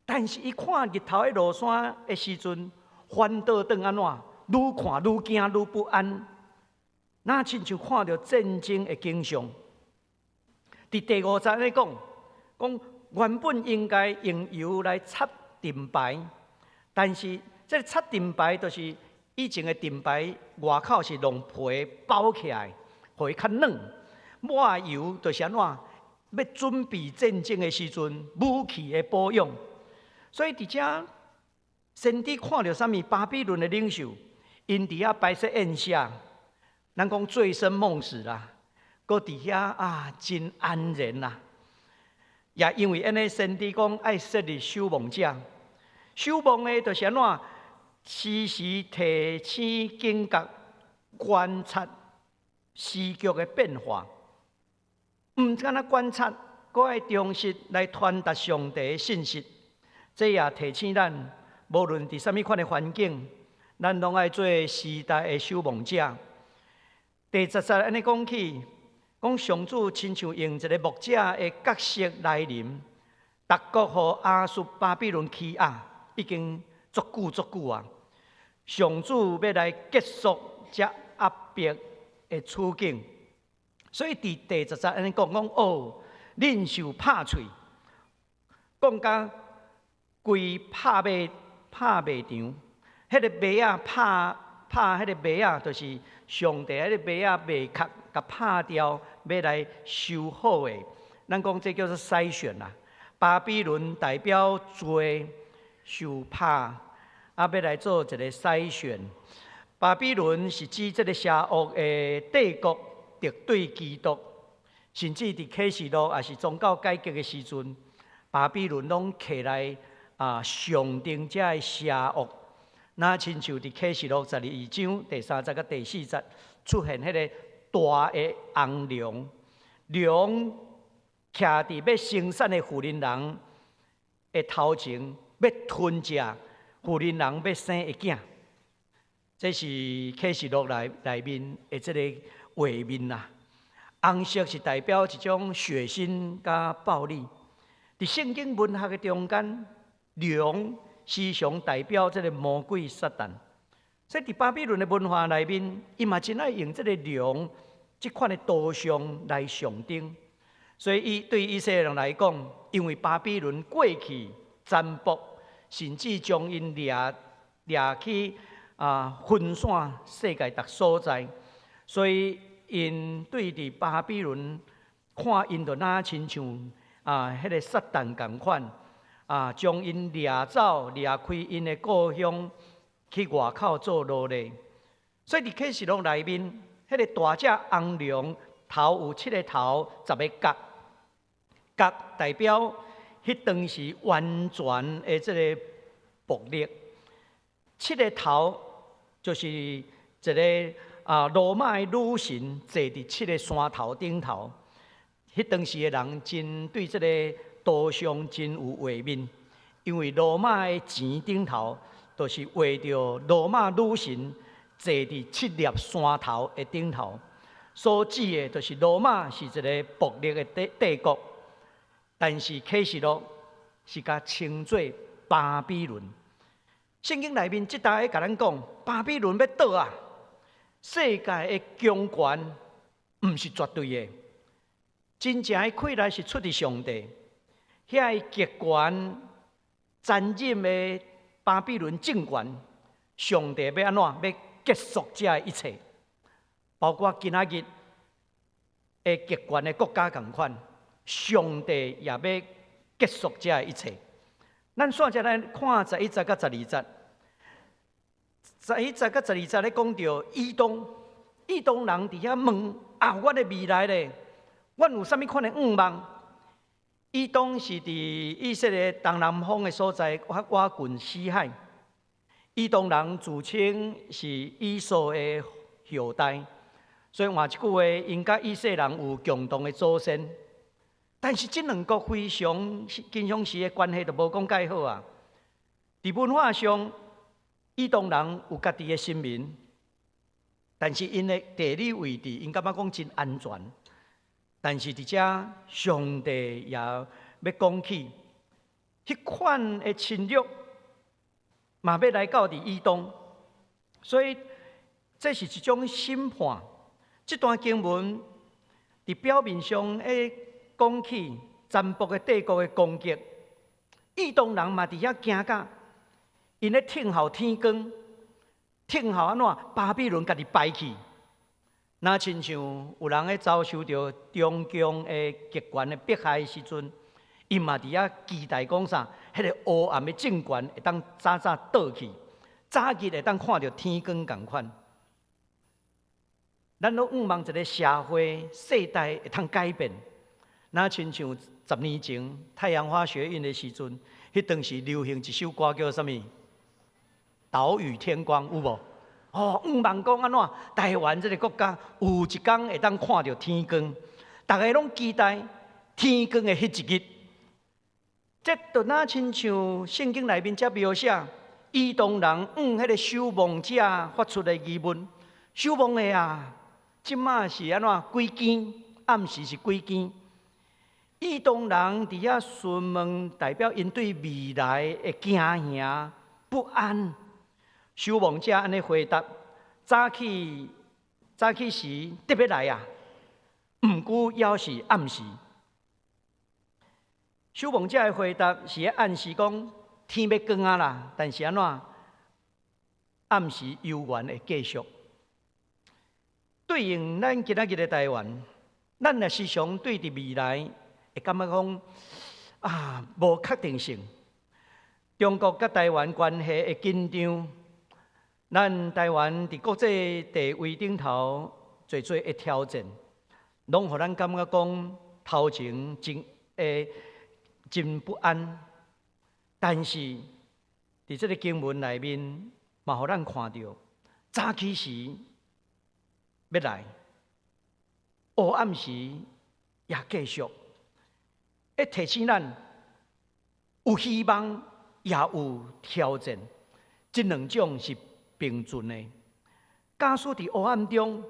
但是伊看日頭咧落山的時陣，反倒轉按怎？愈看愈驚愈不安，若親像看著戰爭的景象。佇第五節咧講，講原本應該用油來擦盾牌，但是這个擦盾牌就是以前的盾牌外口是用皮包起來，予伊較軟。抹油就是按怎？欲準備戰爭的時陣，武器的保養。所以佇遮先知看著啥物？巴比倫的領袖，𪜶佇遐擺設宴席，咱講醉生夢死啦。閣佇遐啊，真安然啦。也因為按呢，先知講愛設立守望者，守望的就是按怎？時時提醒警覺，觀察時局的變化。毋干焦觀察，閣愛忠實來傳達上帝的信息。這也提醒咱，無論佇啥物款的環境，咱攏愛做時代的守望者。第十節按呢講起，講上主親像用一个牧者的角色來臨，逐國予亞述巴比倫欺壓，已經足久足久啊！上主欲來結束這壓迫的處境，所以佇第十節按呢講講哦，恁受拍喙，講甲規拍馬拍馬場，彼个馬仔拍拍彼个馬仔，就是上帝彼个馬仔麥殼共拍掉，欲來收好的。咱講這叫做篩選啦。巴比倫代表罪受拍，啊，欲來做一个篩選。巴比倫是指這个邪惡的帝國敵對基督，甚至佇啟示錄抑是宗教改革的時陣，巴比倫攏起來啊，象徵這个邪惡。若親像佇啟示錄12章第三節佮第四節出現彼个大的紅龍，龍徛佇欲生產的婦人人的頭前，欲吞食婦人人欲生的囝。這是啟示錄內面的這个畫面啦。紅色是代表一種血腥佮暴力。佇聖經文學的中間，龍時常代表這个魔鬼撒旦。所以佇巴比倫的文化內面，伊嘛真愛用這个龍這款的圖像來象徵。所以，伊對以色列人來講，因為巴比倫過去殘暴，甚至將𪜶掠掠去啊分散世界逐所在，所以𪜶對佇巴比倫看𪜶就若親像啊彼个撒旦仝款啊，將𪜶掠走，掠開𪜶的故鄉，去外口做奴隸。所以佇啟示錄內面，彼个大隻紅龍頭有七个頭，十个角，角代表彼當時完全的這个暴力。七个頭就是一个啊羅馬的女神坐佇七个山頭頂頭。彼當時的人真對這个圖像真有畫面，因為羅馬的錢頂頭就是畫著羅馬女神坐佇七粒山頭的頂頭，所指的就是羅馬是一个暴力的帝國。但是啟示錄是共稱做巴比倫。聖經內面這搭咧共咱講，巴比倫欲倒啊！世界的強權毋是絕對的，真正的氣力是出佇上帝。遐个極權殘忍的巴比倫政權，上帝欲按怎？欲結束這一切，包括今仔日的極權的國家仝款，上帝也欲結束這一切。咱煞才來看十一節佮十二節，十一節佮十二節咧講著以東，以東人佇遐問啊，阮的未來咧，阮有啥物款的向望？以東是佇以色列東南方的所在，較倚近死海。以東人自稱是以掃的後代，所以換一句話，𪜶佮以色列人有共同的祖先。但是這兩國非常經常時的關係就無講蓋好啊。佇文化上，以東人有家己的神明，但是𪜶的地理位置，𪜶感覺講真安全。但是佇遮，上帝也欲講起，彼款的侵略嘛欲來到佇以東，所以這是一種審判。這段經文佇表面上咧講起殘暴的帝國的攻擊，以東人嘛佇遐驚甲，𪜶咧聽候天光，聽候按怎巴比倫家己敗去，若親像有人咧遭受著中共的極權的迫害的時陣，𪜶嘛佇遐期待講啥？彼个黑暗的政權會當早早倒去，早日會當看著天光仝款。咱攏向望一个社會世代會通改變。若親像10年前太陽花學運的時陣，彼當時流行一首歌叫啥物？島嶼天光有無？哦，向望講按怎？台灣這个國家有一天會當看著天光，逐家攏期待天光的彼一日。這就若親像聖經內面遮描寫，以東人向彼个守望者發出的疑問：守望的啊，這馬是按怎？幾更？暗時是幾更？以東人佇遐詢問，代表𪜶對未來的驚嚇不安。守望者按呢回答：早起早起時得欲來啊，毋過猶是暗時。守望者的回答是咧暗示講天欲光啊啦，但是按怎暗時猶原會繼續。對應咱今仔日的台灣，咱若時常對佇未來會感覺講啊無確定性。中國佮台灣關係會緊張，咱台灣佇國際地位頂頭濟濟的挑戰，攏予咱感覺講頭前真會真不安。但是佇這个經文內面，嘛予咱看著早起時欲來，黑暗時也繼續，會提醒咱有希望，也有挑戰，這兩種是並存的。假使佇黑暗中，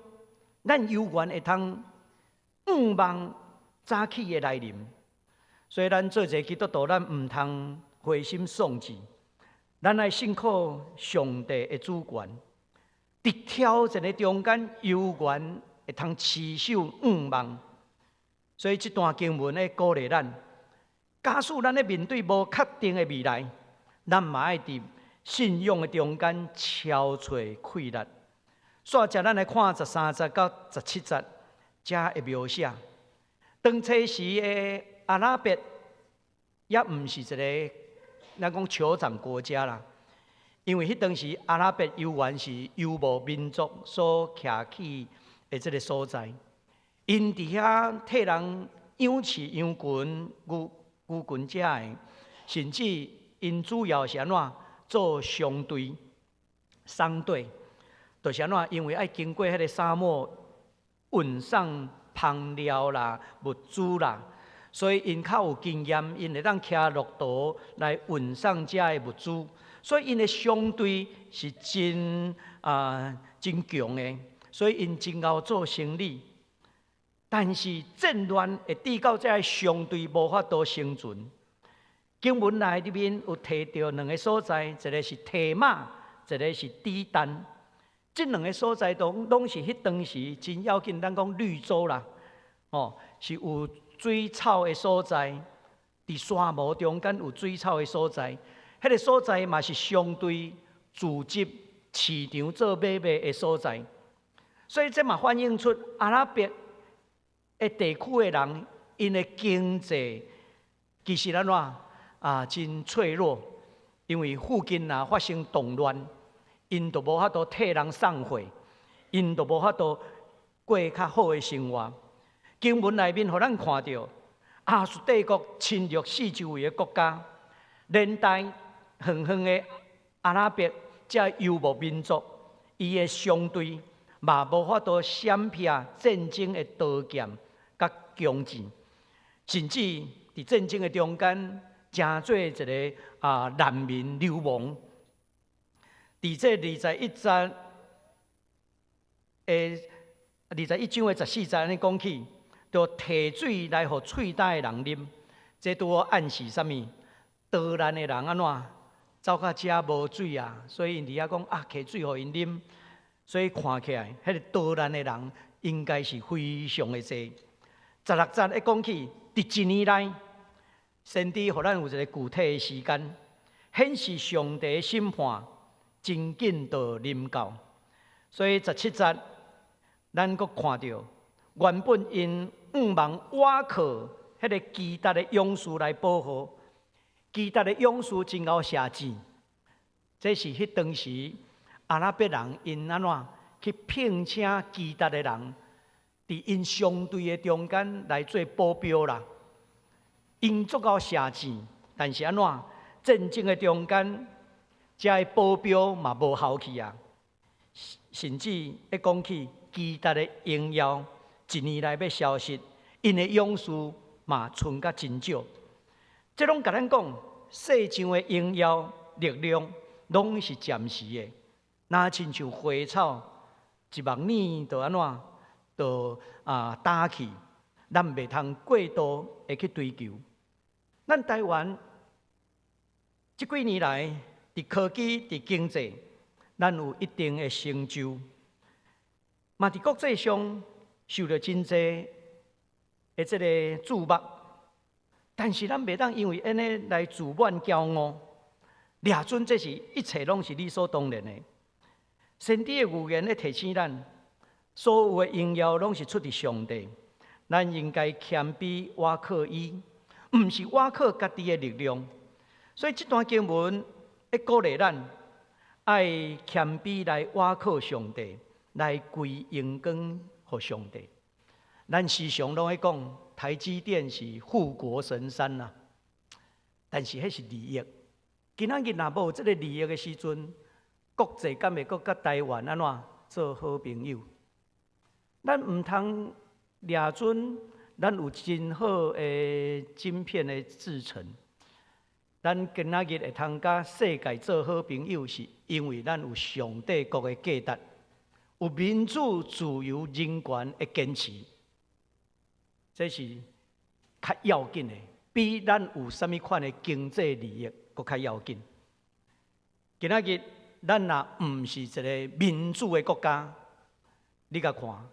咱猶原會通向望早起的來臨。所以，咱做一个基督徒，咱毋通灰心喪志，咱愛信靠上帝的主權。佇挑戰的中間，猶原會通持守向望。所以，這段經文咧鼓勵咱：假使咱咧面對無確定的未來，咱嘛愛佇信仰的中間敲揣氣力。煞接咱來看13節到17節，遮的描寫。當初時的阿拉伯，也毋是一个咱講酋長國家啦，因為彼當時阿拉伯猶原是游牧民族所徛起的這个所在，𪜶佇遐替人養飼羊群、牛牛群遮的，甚至𪜶主要是按怎做商隊、商隊，就是按怎？因為愛經過彼个沙漠運送香料啦、物資啦，所以𪜶較有經驗，𪜶會當騎駱駝來運送遮的物資，所以𪜶的商隊是真啊真強的，所以𪜶真𠢕做生意。但是戰亂會致到這个商隊無法度生存。經文內裡面有提著兩个所在，一个是提馬，一个是底但。這兩个所在都攏是彼當時真要緊，咱講綠洲啦，哦，是有水草的所在，佇沙漠中間有水草的所在，彼个所在嘛是商隊聚集市場做買賣的所在，所以這嘛反映出阿拉伯的地區的人，𪜶的經濟其實按怎啊真脆弱，因為附近若發生動亂，𪜶就無法度替人送貨，𪜶就無法度過較好的生活。經文內面予咱看著，亞述帝國侵略四周圍的國家，連帶遠遠的阿拉伯這游牧民族，伊的商隊嘛無法度閃避戰爭的刀劍佮弓箭，甚至佇戰爭的中間，成做一个啊難民流亡。佇這21節的21章的14節按呢講起，就提水來予喙焦的人啉，這拄好暗示啥物？逃難的人按怎走到遮無水啊？所以𪜶佇遐講啊，提水予𪜶啉。所以看起來，彼个逃難的人應該是非常的濟。16節一講起，佇一年內，先知予咱有一个具體的時間，顯示上帝的審判真緊就臨到。所以17節，咱閣看著原本𪜶向望倚靠彼个基達的勇士來保護，基達的勇士真𠢕射箭，這是彼當時阿拉伯人𪜶按怎去聘請基達的人，佇𪜶商隊的中間來做保鏢啦。𪜶足夠射箭，但是按怎戰爭的中間，這个保鏢嘛無效去啊。甚至一講起基達的榮耀，一年內欲消失，𪜶的勇士嘛賰甲真少。這攏共咱講，世上的榮耀力量，攏是暫時的，若親像花草，一目耳就按怎，就焦去，咱袂通過度的去追求。咱台灣這幾年來，佇科技、佇經濟，咱有一定的成就，嘛佇國際上受著真濟的這个注目。但是咱袂當因為按呢來自滿驕傲，掠準這是一切攏是理所當然的。先知的預言咧提醒咱，所有的榮耀攏是出自上帝，咱應該謙卑倚靠伊，毋是倚靠家己的力量。所以這段經文會鼓勵咱，愛謙卑來倚靠上帝，來歸榮光予上帝。咱時常攏會講台積電是護國神山啦，但是彼是利益。今仔日若無這个利益的時陣，國際敢會閣佮台灣按怎做好朋友？咱毋通掠準，咱有真好的晶片的製程。咱今仔日會通佮世界做好朋友，是因為咱有上帝國的價值，有民主、自由、人權的堅持，這是較要緊的，比咱有啥物款的經濟利益閣較要緊。今仔日咱若毋是一个民主的國家，你共看，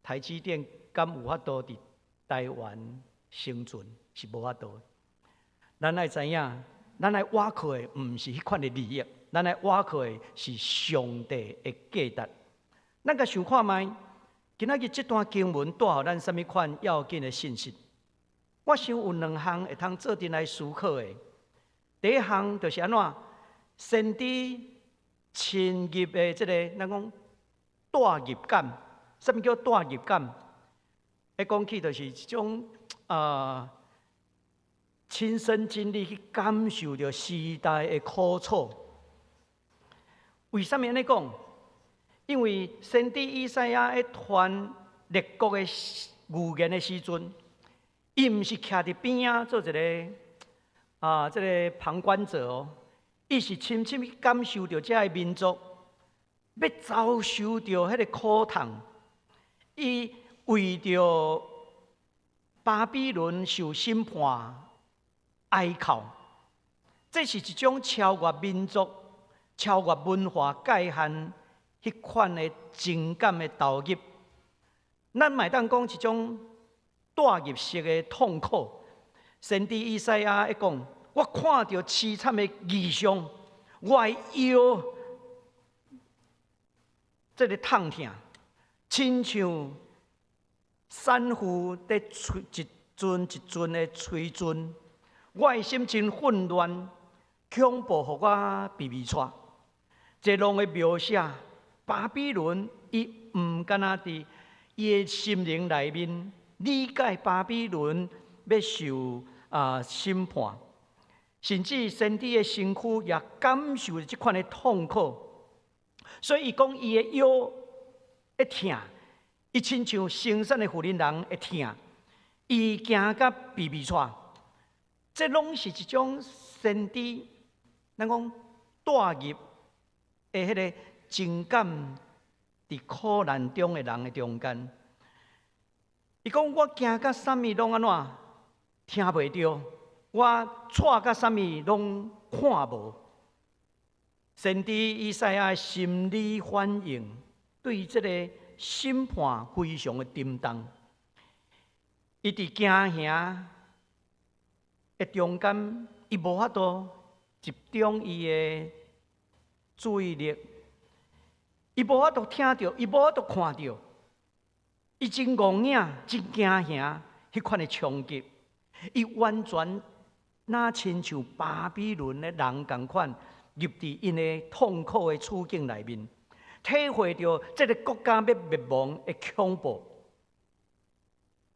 台積電敢有法度佇台灣生存，是無法度的。咱愛知影，咱愛倚靠的毋是彼款的利益，咱愛倚靠的是上帝的價值。咱共想看覓，今仔日這段經文帶予咱啥物款要緊的信息？我想有兩項會通做陣來思考的。第一項就是按怎，先知親入的這个，咱講代入感。啥物叫代入感？一講起就是一種親身經歷去感受著時代的苦楚。為啥物按呢講？因為先知以賽亞咧傳列國的預言的時陣，伊毋是徛佇邊仔做一个這个旁觀者哦，伊是親身去感受著這个民族欲遭受著彼个苦痛，伊為著巴比倫受審判哀哭，這是一種超越民族、超越文化界限彼款的情感的投入。咱嘛會當講一種代入式的痛苦。先知以賽亞會講：我看著淒慘的異象，我的腰這个痛疼，親像產婦佇催一陣一陣的催陣，我的心真混亂，恐怖予我鼻鼻掣。這攏會描寫巴比倫，伊毋敢若佇伊的心靈內面理解巴比倫欲受審判，甚至先知的身軀也感受這款的痛苦，所以伊講伊的腰會疼，伊親像生產的婦人人會疼，伊驚甲鼻鼻掣，這攏是一種先知，咱講代入的彼个情感，佇苦難中的人的中間。伊講我驚甲啥物攏按怎聽袂著，我掣甲啥物攏看無。先知以賽亞心理反應對這个審判非常的沉重。伊佇驚嚇的中間，伊無法度集中伊的注意力，伊無法度聽著，伊無法度看著，伊真戇影，真驚嚇，彼款的衝擊，伊完全若親像巴比倫的人仝款，入佇𪜶的痛苦的處境內面。體會著這个國家欲滅亡的恐怖，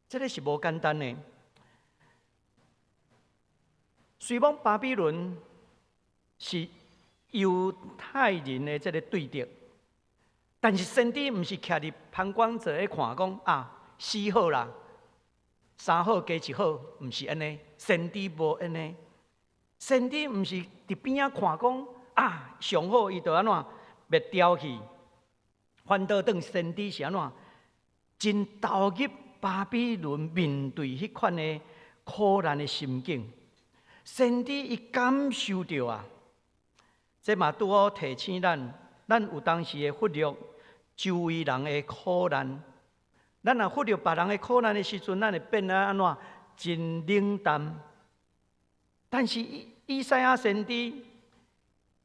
這个是無簡單的。雖罔巴比倫是猶太人的這个對敵，但是先知毋是徛佇旁觀者咧看，講啊死好啦，三好加一好，毋是按呢。先知無按呢，先知毋是佇邊仔看講啊上好，伊就按怎滅掉去。反倒轉先知是按怎？真投入巴比倫面對彼款的苦難的心境。先知伊感受著啊，這嘛拄好提醒咱，咱有當時會忽略周圍人的苦難。咱若忽略別人的苦難的時陣，咱會變得按怎？真冷淡。但是以賽亞先知，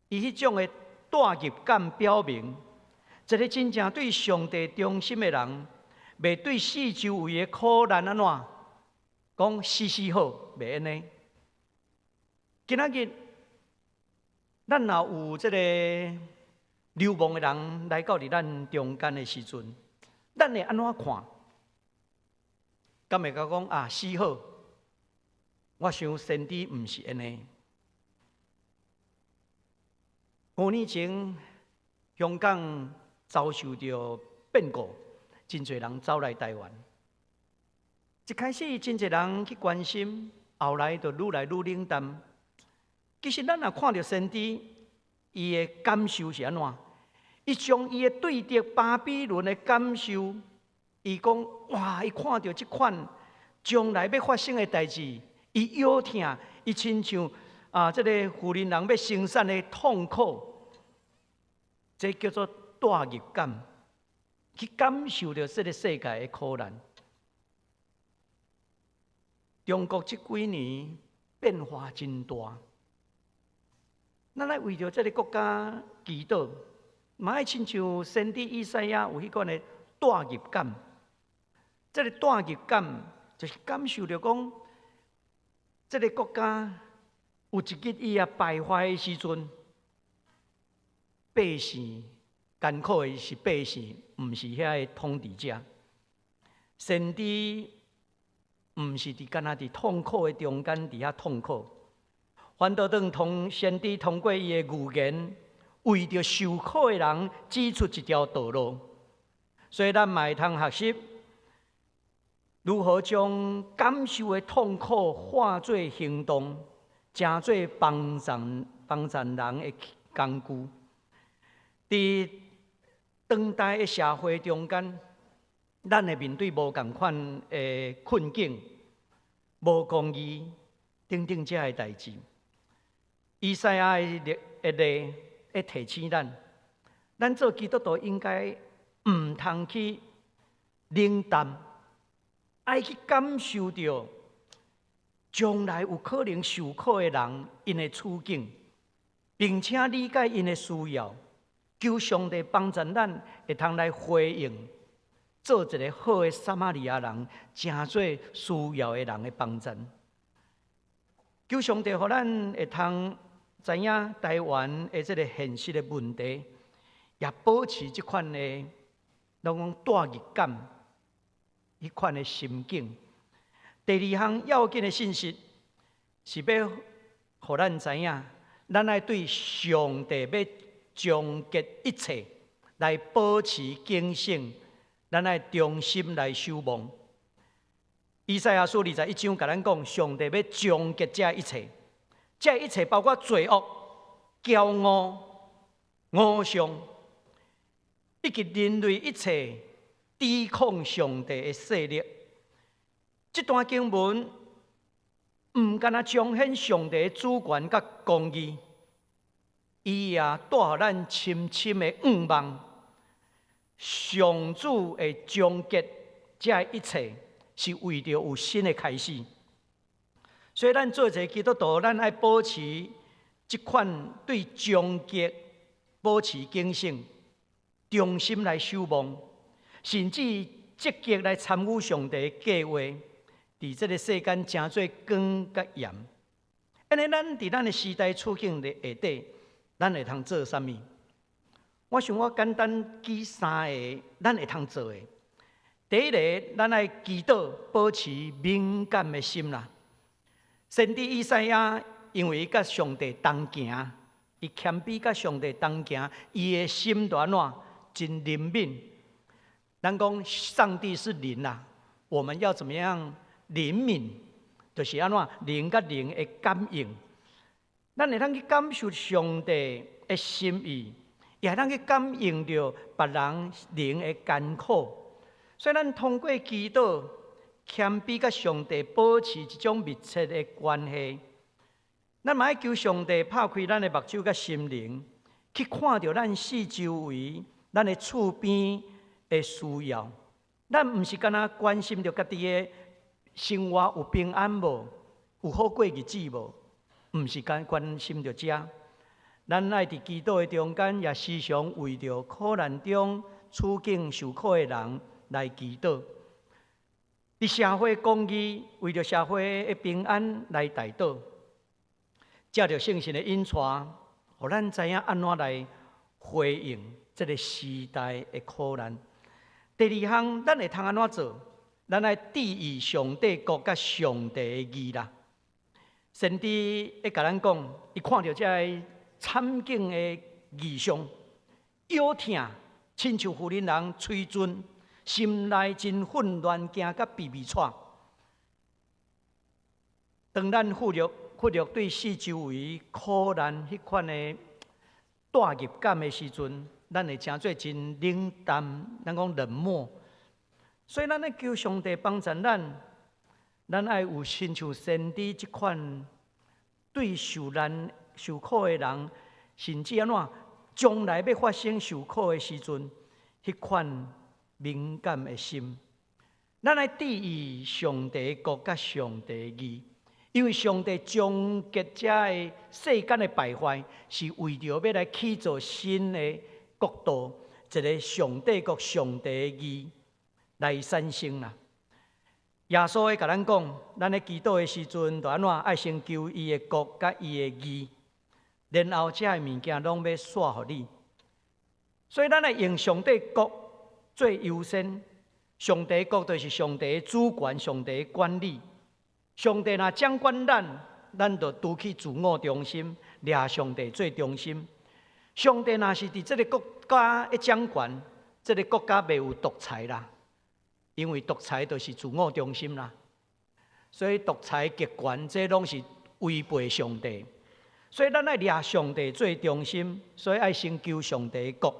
伊彼種的代入感表明，一个真正對上帝忠心的人，袂對四周圍的苦難按怎講死死好，袂按呢。今仔日，咱若有這个流亡的人來到佇咱中間的時陣，咱會按怎看？敢會共講啊死好？我想先知毋是按呢。5年前，香港遭受著變故，真濟人走來台灣。一開始真濟人去關心，後來就愈來愈冷淡。其實咱若看著先知，伊的感受是按怎？伊將伊的對敵巴比倫的感受，伊講哇！伊看著這款將來欲發生的代誌，伊腰疼，伊親像啊，這个婦人人欲生產的痛苦，這叫做代入感，去感受著這个世界的苦難。中國這幾年變化真大。咱愛為著這个國家祈禱，嘛愛親像先知以賽亞有彼款的代入感。這个代入感就是感受著講，這个國家有一日伊也敗壞的時陣，百姓艱苦的是百姓，毋是遐个統治者。先知毋是佇干焦佇痛苦的中間佇遐痛苦。反倒轉通先知通過伊的預言，為著受苦的人指出一條道路。所以咱嘛會通學習如何將感受的痛苦化做行動，成做幫助幫助人的工具。佇當代的社會中間，咱會面對無仝款的困境、無公義等等這个代誌。以賽亞的例會提醒咱，咱做基督徒應該毋通去冷淡，愛去感受著將來有可能受苦的人𪜶的處境，並且理解𪜶的需要，求上帝幫助咱會通來回應，做一个好的撒瑪利亞人，成做需要的人的幫助。求上帝予咱會通知影台灣的這个現實的問題，也保持這款的，攏講代入感，彼款的心境。第二項要緊的信息，是欲予咱知影，咱愛對上帝欲終結一切來保持警醒，咱愛忠心來守望。以賽亞書21章共咱講，上帝欲終結這一切。這一切包括罪惡、驕傲、偶像，以及人類一切抵抗上帝的勢力。這段經文毋干焦彰顯上帝的主權佮公義，伊也帶予咱深深的向望。上主會終結這一切，是為著有新的開始。所以，咱做一个基督徒，咱愛保持這款對終結保持警醒，忠心來守望，甚至積極來參與上帝的計劃，佇這个世間成做光佮鹽。按呢，咱佇咱的時代處境的下底，咱會通做啥物？我想我簡單舉三个咱會通做的。第一个，咱愛祈禱，保持敏感的心啦。先知以賽亞因為伊佮上帝同行，伊謙卑佮上帝同行，伊的心就按怎真靈敏。咱講上帝是靈啦，我們要怎麼樣靈敏？就是按怎靈佮靈的感應。咱會當去感受上帝的心意，也會當去感應著別人靈的艱苦。所以，咱通過祈禱、謙卑佮上帝保持一種密切的關係。咱嘛愛求上帝拍開咱的目睭佮心靈，去看著咱四周圍、咱的厝邊的需要。咱毋是干焦關心著家己的生活有平安無，有好過日子無？毋是干關心著這。咱愛佇祈禱的中間，也時常為著苦難中處境受苦的人來祈禱。佇社會公義，為著社會的平安來代禱。藉著聖神的引帶，予咱知影按怎來回應這个時代的苦難。第二項，咱會通按怎做？咱愛注意上帝國佮上帝的義啦。先知會共咱講，伊看著這个慘景的異象，腰疼，親像婦人人催陣，心內真混亂，驚甲鼻鼻喘。當咱忽略對四周圍苦難彼款的代入感的時陣，咱會成做真冷淡，咱講冷漠。所以，咱愛求上帝幫助咱，咱愛有親像先知這款對受難受苦的人，甚至按怎將來欲發生受苦的時陣，彼款敏感的心。咱愛注意上帝國佮上帝義，因為上帝終結這个世間的敗壞，是為著欲來起造新的國度，一个上帝國、上帝的義來產生啦。耶穌會共咱講，咱咧祈禱的時陣，就按怎愛先求伊的國佮伊的義，然後這个物件攏欲煞予你。所以，咱愛用上帝國做優先。上帝國就是上帝的主權、上帝的管理。上帝若掌管咱，咱就除去自我中心，掠上帝做中心。上帝若是佇這个國家的掌權，這个國家袂有獨裁啦，因為獨裁就是自我中心啦。所以獨裁極權，這攏是違背上帝。所以咱愛掠上帝做中心，所以愛先求上帝的國。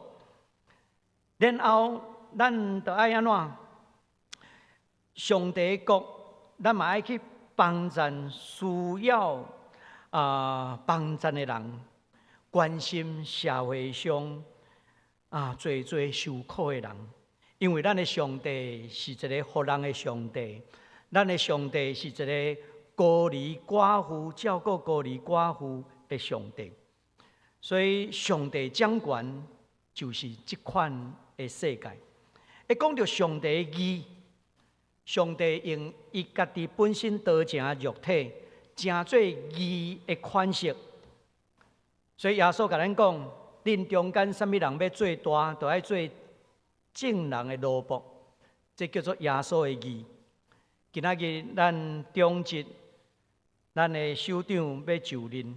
然後咱就愛按怎？上帝的國，咱嘛愛去幫贊需要幫贊的人，關心社會上濟濟受苦的人，因為咱的上帝是一个予人的上帝，咱的上帝是一个孤兒寡婦照顧孤兒寡婦的上帝，所以上帝掌權就是這款的世界。一講著上帝的義，上帝用伊家己本身道成肉體，成做義的款式。所以耶穌共咱講，恁中間啥物人欲做大，就愛做眾人的奴僕。這叫做耶穌的義。今仔日咱長執，咱的首長欲就任，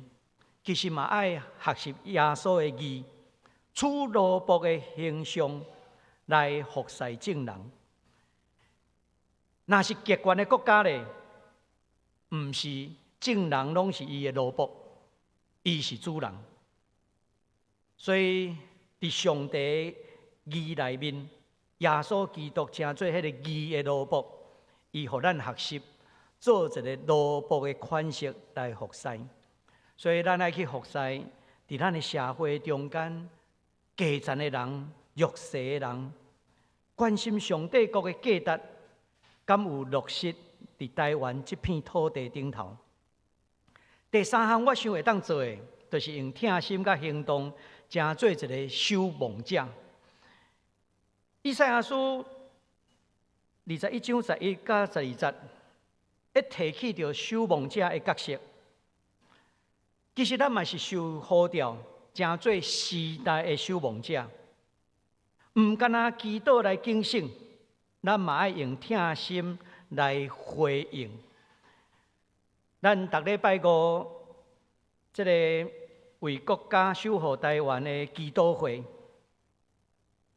其實嘛愛學習耶穌的義，取奴僕的形象來服侍眾人。若是極權的國家咧，毋是眾人攏是伊的奴僕，伊是主人。所以，佇上帝義內面，耶穌基督成做彼个義的奴僕，伊予咱學習做一个奴僕的款式來服侍。所以，咱愛去服侍，佇咱的社會中間，低層的人、弱勢的人，關心上帝國的價值，敢有落實佇台灣這片土地頂頭。第三項，我想會當做的，就是用疼心佮行動，成做一个守望者。以賽亞書21章11佮12節，會提起著守望者的角色。其實咱嘛是受呼召，成做時代的守望者。毋干焦祈禱來警醒，咱嘛愛用疼心來回應。咱逐禮拜五，這個為國家守護台灣的祈禱會，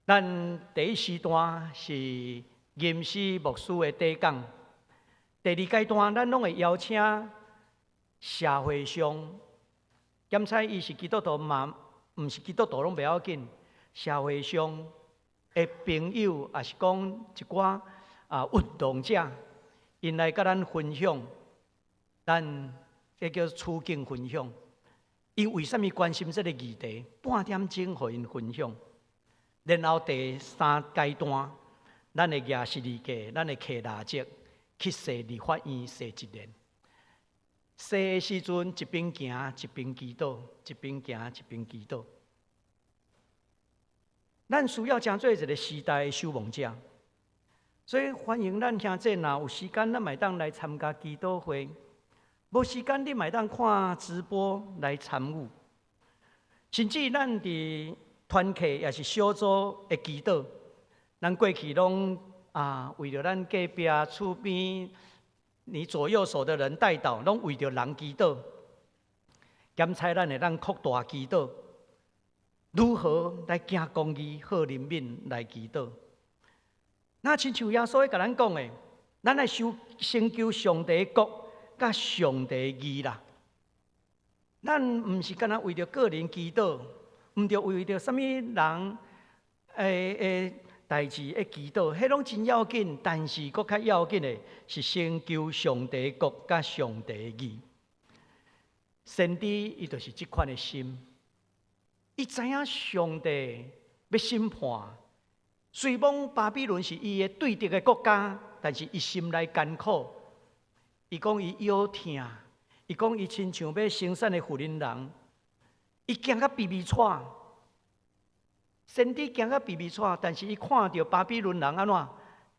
咱第一時段是吟詩牧師的短講，第二階段咱攏會邀請社會上，檢查伊是基督徒嘛，毋是基督徒攏袂要緊。社會上的朋友，抑是講一寡運動者，𪜶來佮咱分享，咱這叫處境分享。𪜶為啥物關心這个議題？半點鐘予𪜶分享。然後第三階段，咱會舉十字架，咱會提蠟燭去踅立法院踅一輪。踅的時陣，一邊行一邊祈禱，一邊行一邊祈禱。咱需要成做一个時代的守望者，所以歡迎咱兄弟，若有時間，咱嘛會當來參加祈禱會；無時間，你嘛會當看直播來參與。甚至咱佇團契抑是小組的祈禱，咱過去攏為著咱隔壁厝邊、你左右手的人代禱，攏為著人祈禱。檢採咱會當擴大祈禱。如何來行公義、好憐憫來祈禱？若親像耶穌咧共咱講的，咱愛修先求上帝的國佮上帝的義啦。咱毋是干焦為著個人祈禱，毋著為著啥物人的代誌咧祈禱，彼攏真要緊。但是閣較要緊的是先求上帝的國佮上帝的義。先知伊就是這款的心。伊知影上帝欲審判，雖罔巴比倫是伊的對敵的國家，但是伊心內艱苦。伊講伊腰疼，伊講伊親像欲生產的婦人人，伊驚甲鼻鼻喘。先知驚甲鼻鼻喘，但是伊看著巴比倫人按怎佇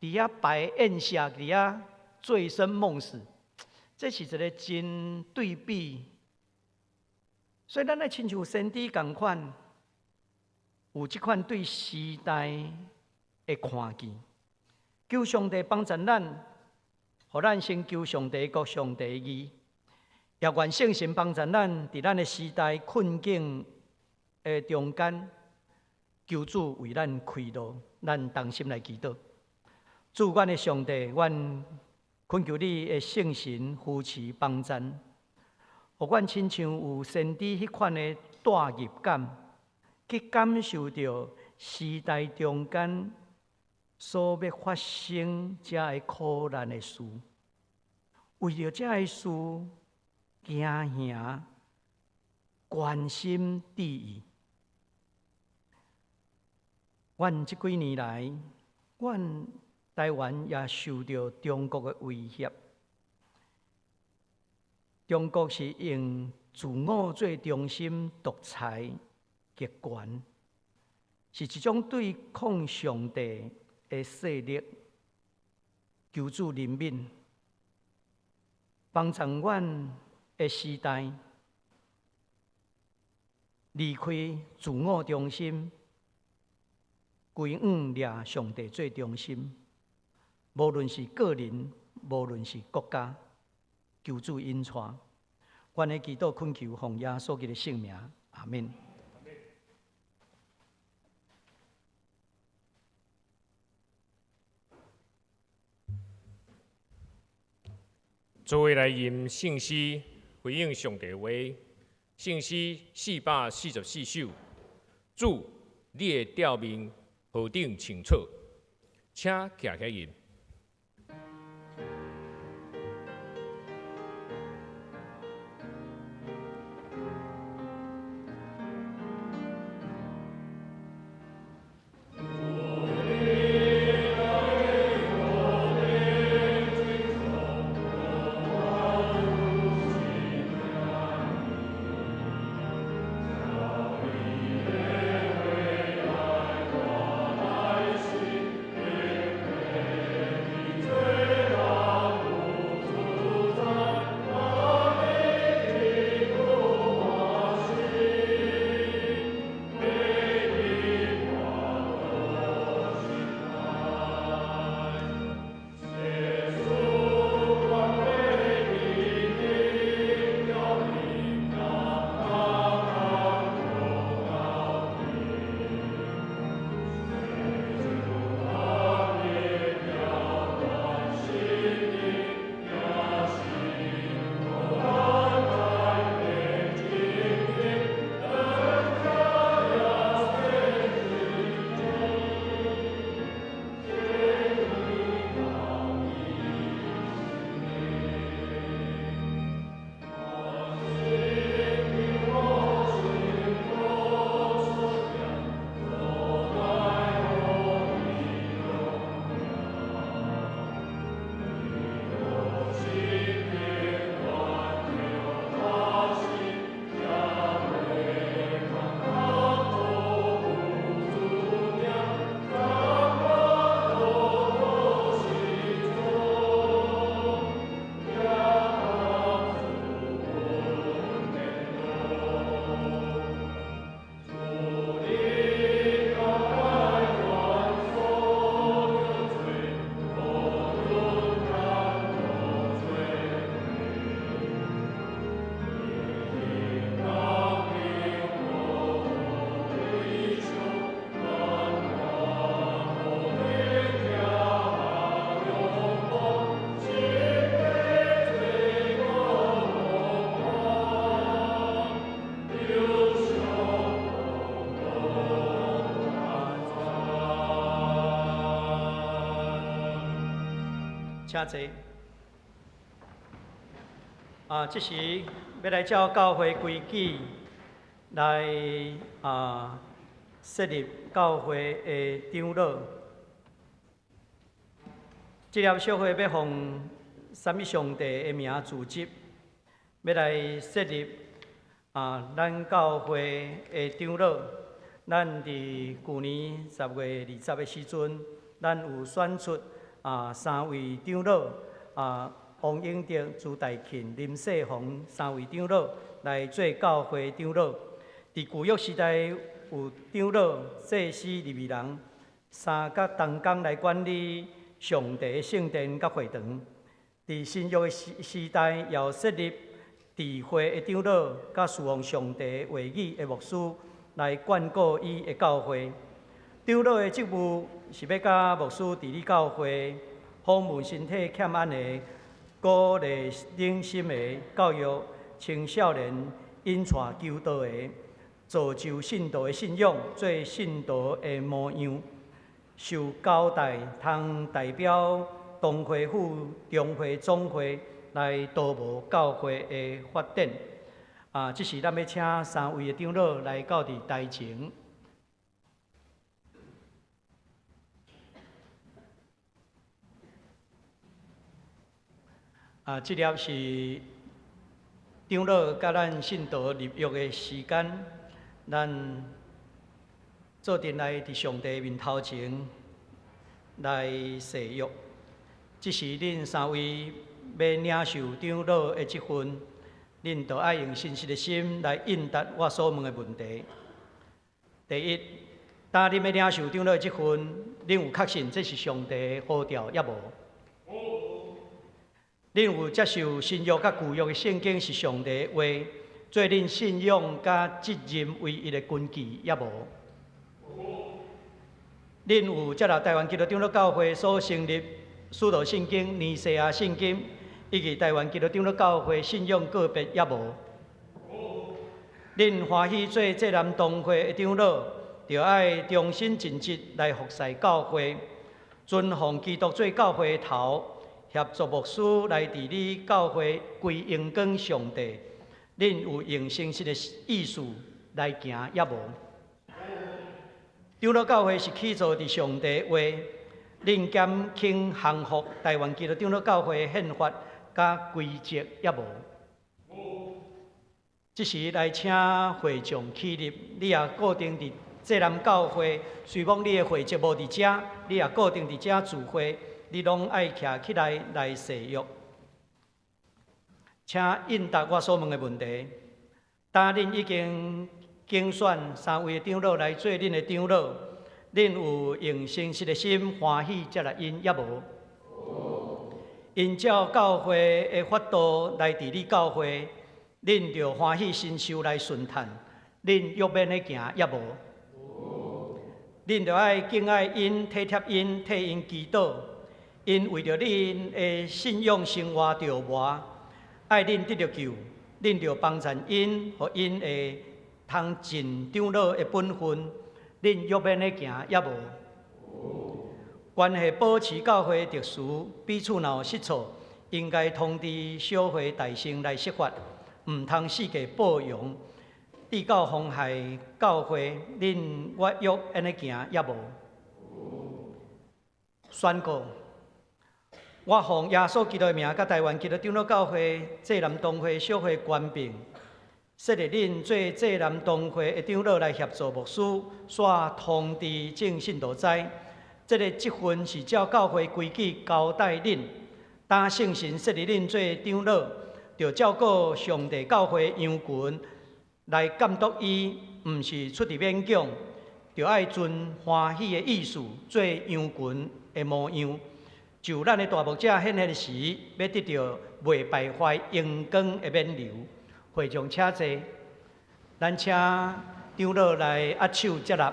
遐擺宴席，佇遐醉生夢死，這是一个真對比。所以，咱愛親像先知仝款，有這款對時代的看見。求上帝幫助咱，予咱先求上帝國、上帝義，也願聖神幫助咱，佇咱的時代困境的中間，求主為咱開路，咱同心來祈禱。主，阮的上帝，阮懇求你的聖神扶持幫助。予阮親像有先知彼款的代入感，去感受著時代中間所欲發生這个苦難的事，為著這个事，驚嚇、關心注意。阮這幾年來，阮台灣也受著中國的威脅。中國是用自我做中心、獨裁、極權，是一種對抗上帝的勢力。求主憐憫，幫助阮的時代離開自我中心，歸向掠上帝做中心。無論是個人，無論是國家。求主引帶，阮的祈禱懇求奉耶穌基督的聖名，阿們。做伙來吟聖詩，回應上帝話。聖詩444首，主，你的誡命何等清楚，請徛起來吟。請坐。這時欲來照教會規矩來設立教會的長老。這粒小會欲奉啥物上帝的名組織，欲來設立咱教會的長老。咱佇舊年10月20的時陣，咱有選出三位長老，王英德、朱大慶、林世宏三位長老來做教會長老。佇舊約時代有長老、祭司、利未人三角同工來管理上帝的聖殿佮會堂。佇新約的時代，也有設立智慧的長老，佮侍奉上帝話語的牧師來管顧伊的教會。長老的職務是欲佮牧師治理教會，訪問身體欠安的，鼓勵忍心的，教育青少年，引帶求道的，造就信徒的信仰，做信徒的模樣，受交代通代表同會赴中會總會來督謀教會的發展。這時咱欲請三位的長老來到佇台前。這粒是長老佮咱信徒立約的時間，咱做陣來佇上帝面頭前來誓約。這時恁三位欲領受長老的職分，恁就愛用誠實的心來應答我所問的問題。第一，當恁欲領受長老的職分，恁有確信這是上帝的呼召抑無？恁有接受新約佮舊約的聖經是上帝的話，做恁信仰佮責任唯一的根據抑無？恁有接納臺灣基督長老教會所成立使徒信經、尼西亞信經，以及臺灣基督長老教會信仰告別抑無？恁歡喜做濟南同會的長老，著愛忠心盡職來服侍教會，尊奉基督做教會的頭，協助牧師來治理教會，歸榮光上帝。恁有用誠實的意思來行抑無？長老教會是起造佇上帝的話，恁敢肯降服臺灣基督長老教會的憲法佮規則抑無？這時來請會眾起立，你也固定佇濟南教會，雖罔你的會籍無佇遮，你也固定佇遮聚會，你攏愛徛起來來誓約。請應答我所問的問題。當恁已經揀選三位的長老來做恁的長老，恁有用誠實的心歡喜接納𪜶抑無？𪜶照教會的法度來治理教會，恁著歡喜承受來順趁，恁約勉的行抑無？恁著愛敬愛𪜶、體貼𪜶、替𪜶祈禱，𪜶為著恁的信仰生活著磨，愛恁得著救，恁著幫贊𪜶，予𪜶會通盡長老的本分，恁約勉的行抑無？關係保持教會秩序，彼此若有失錯，應該通知小會大聲來釋法，毋通四界報揚，至到妨害教會，恁願約按呢行抑無？宣告，我奉耶穌基督的名，佮臺灣基督長老教會濟南同會小會權柄，設立恁做濟南同會的長老來協助牧師，煞通知眾信徒知。這個職分是照教會規矩交代恁，當聖神設立恁做長老，著照顧上帝教會羊群來監督伊，毋是出佇勉強，著愛盡歡喜的意思做羊群的模樣。就咱的大牧者顯現時，欲得著袂敗壞榮光的冕旒。會眾請坐，咱請長老來握手接納。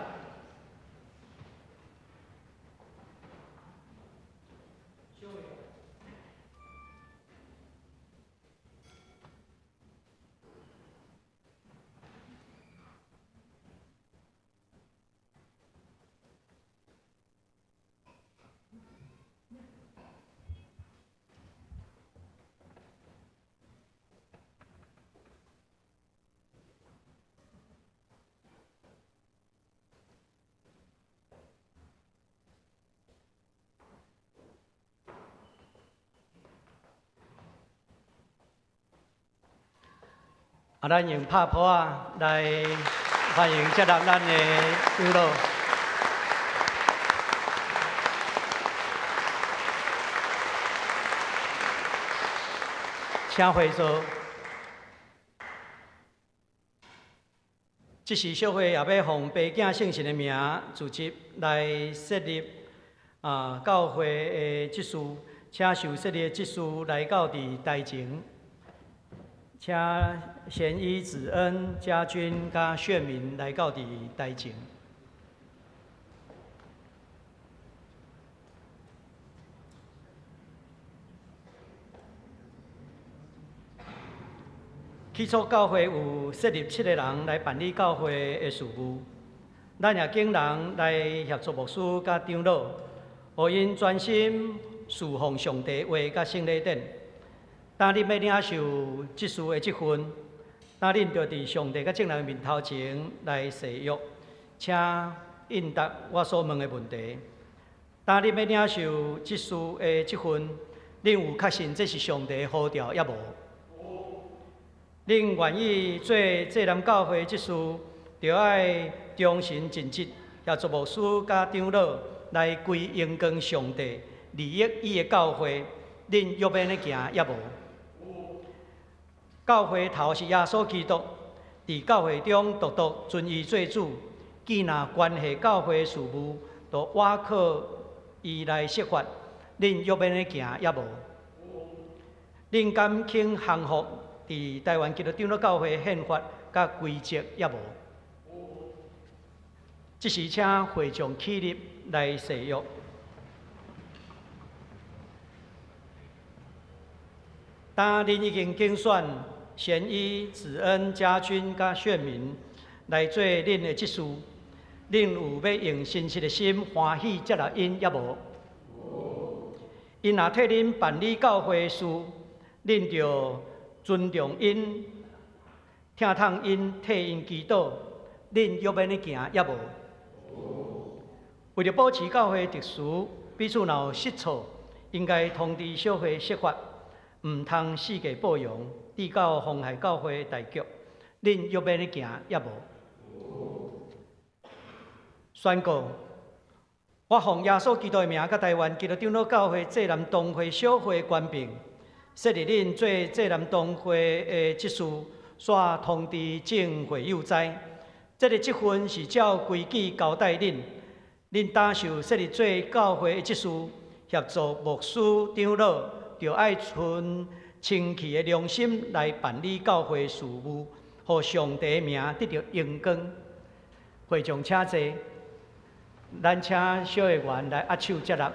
啊，咱用拍噗仔來歡迎接納咱的長老。請回座。這時小會也欲奉爸囝聖神的名，組織來設立教會的執事，請受設立的執事來到佇台前，請賢一、子恩、家君佮炫明來到佇台前。起初教會有設立七個人來辦理教會的事務，咱也揀人來協助牧師佮長老，予𪜶專心事奉上帝話佮聖禮典。當恁欲領受執事的職分，當恁著佇上帝佮眾人面頭前來誓約，請應答我所問的問題。當恁欲領受執事的職分，恁有確信這是上帝的呼召抑無？恁願意做濟南教會執事，著愛忠誠盡職，協助牧師佮長老來歸榮光上帝，利益伊的教會。恁欲欲按呢行抑無？教會頭是耶穌基督，佇教會中獨獨尊伊做主。既若關係教會事務，就倚靠伊來釋法。恁欲欲按呢行抑無？恁敢肯降服佇台灣基督長老教會憲法佮規則抑無？這時請會眾起立來誓約。當恁已經揀選賢一、子恩、家君佮炫明來做恁的執事，恁有欲用誠實的心歡喜接納𪜶抑無？𪜶若替恁辦理教會事，恁著尊重𪜶、疼痛𪜶、替𪜶祈禱，恁欲按呢行抑無？為著保持教會秩序，彼此若有失措，應該通知小會釋法，毋通四界報揚，致到妨害教會大局。恁欲按呢行抑無？宣告：我奉耶穌基督的名，佮台灣基督長老教會濟南東會小會權柄，設立恁做濟南東會的執事，煞通知眾會友知。這个職分是照規矩交代恁，恁擔受設立做教會的執事，協助牧師長老，著愛存清氣的良心來辦理教會事務，予上帝的名得著榮光。會眾請坐，咱請小會員來握手接納。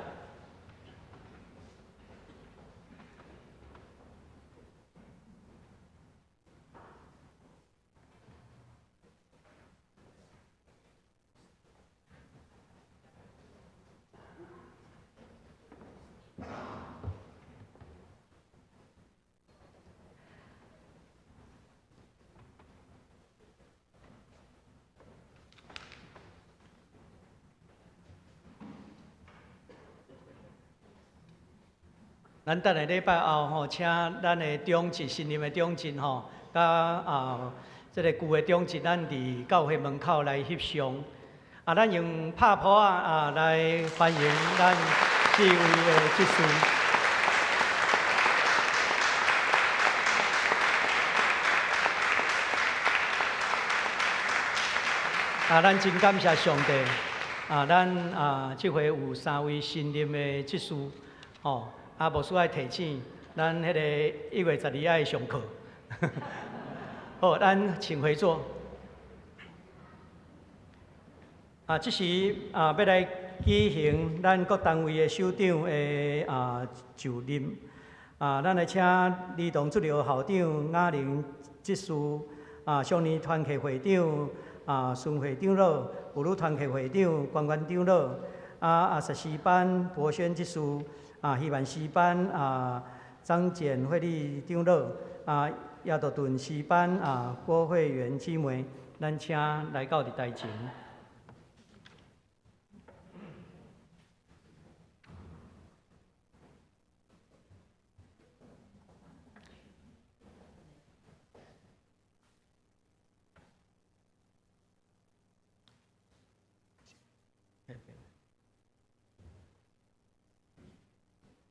咱等下禮拜後吼，請咱的長執、新任的長執吼，佮這个舊的長執，咱佇教會門口來翕相。啊，咱用拍噗仔啊來歡迎咱四位的執事。啊，咱真感謝上帝。啊，咱啊，這回有三位新任的執事，吼。啊，牧師愛提醒，咱彼个1月12愛上課。好，咱請回座。啊，這時啊，欲來舉行咱各單位的首長的就任。啊，咱來請兒童主日學校長雅玲執事，啊，少年團契會長啊，孫會長老，婦女團契會長關關長老，啊啊，碩士班博軒執事。啊，希望詩班啊，張簡惠麗長老，啊，亞多頓詩班啊，郭慧媛姊妹，咱請來到佇台前。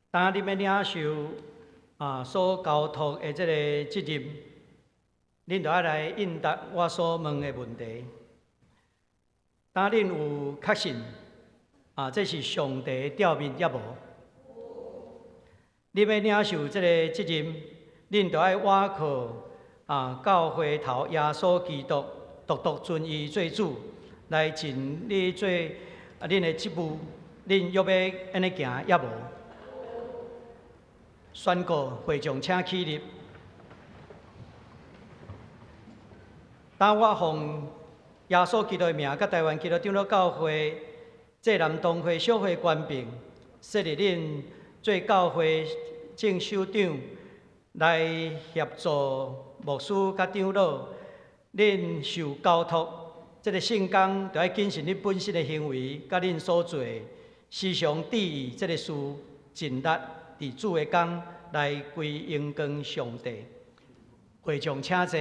當恁欲領受所交託的這个責任，恁著愛來應答我所問的問題。當恁有確信這是上帝的召命抑無？恁欲領受這个責任，恁著愛倚靠教會頭耶穌基督，獨獨尊伊做主，來盡你做恁的職務。恁欲欲按呢行抑無？宣告會眾請起立。當我奉耶穌基督的名，佮台灣基督長老教會濟南東會小會權柄，設立恁做教會正首長，來協助牧師佮長老。恁受交託這个聖工，著愛謹慎恁本身的行為，佮恁所做的，時常注意這个事，盡力佇主的工來歸榮光上帝。會眾請坐，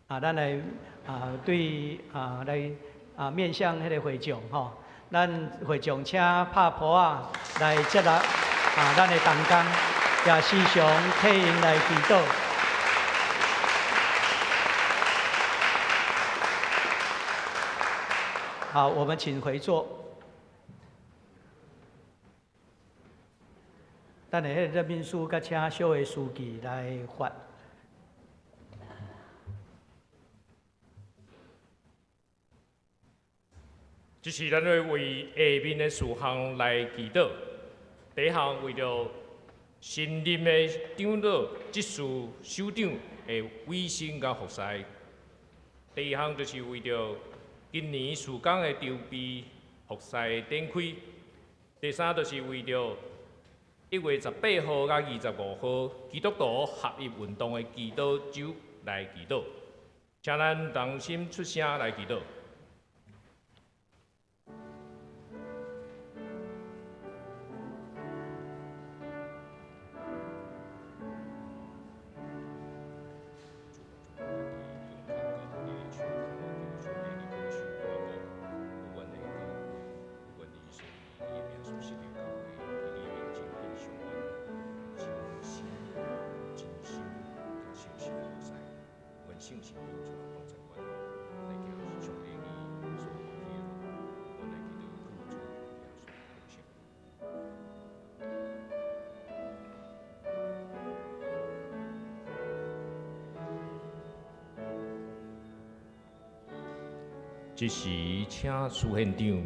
咱來對來面向彼个會眾吼，咱會眾請拍噗仔來接納咱的同工，也時常替𪜶來祈禱。好，我們請回座。等下，彼个任命書佮請小的書記來發。這是咱欲為下面的事項來祈禱。第一項為著新任的長老、執事、首長的委身佮服侍。第二項就是為著今年事工的籌備、服侍的展開。第三就是為著1月18號佮25號基督徒合一運動的祈禱週來祈禱，請咱同心出聲來祈禱。這時，請司縣長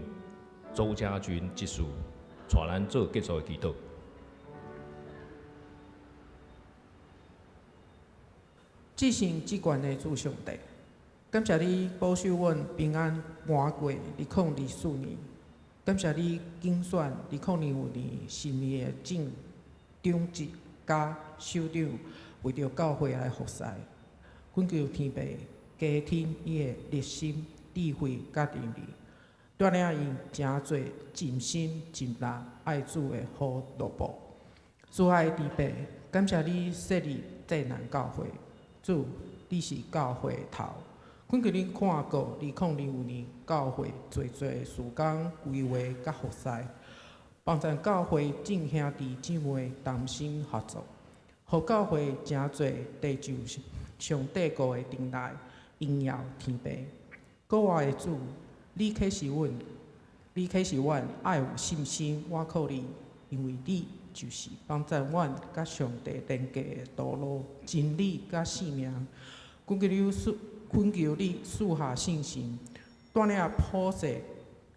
周家軍執事帶咱做結束的祈禱。至聖至懸的主上帝，感謝你保守阮平安瞞過2024年，感謝你揀選2025年新年的正長執佮首長，為著教會來服侍，懇求天父加添伊的熱心、智慧佮能力，帶領𪜶成做盡心盡力愛主的好奴僕。主愛的天父，感謝你設立濟南教會，主，你是教會的頭，懇求你看顧2025年教會濟濟事工規劃佮服侍，幫助教會眾兄弟姊妹同心合作，予教會成做地球上帝國的燈來，榮耀天父。閣愛的主，你啟示阮，你啟示阮愛有信心倚靠你，因為你就是幫助阮佮上帝連結的道路、真理佮生命。懇求你賜下信心，帶領普世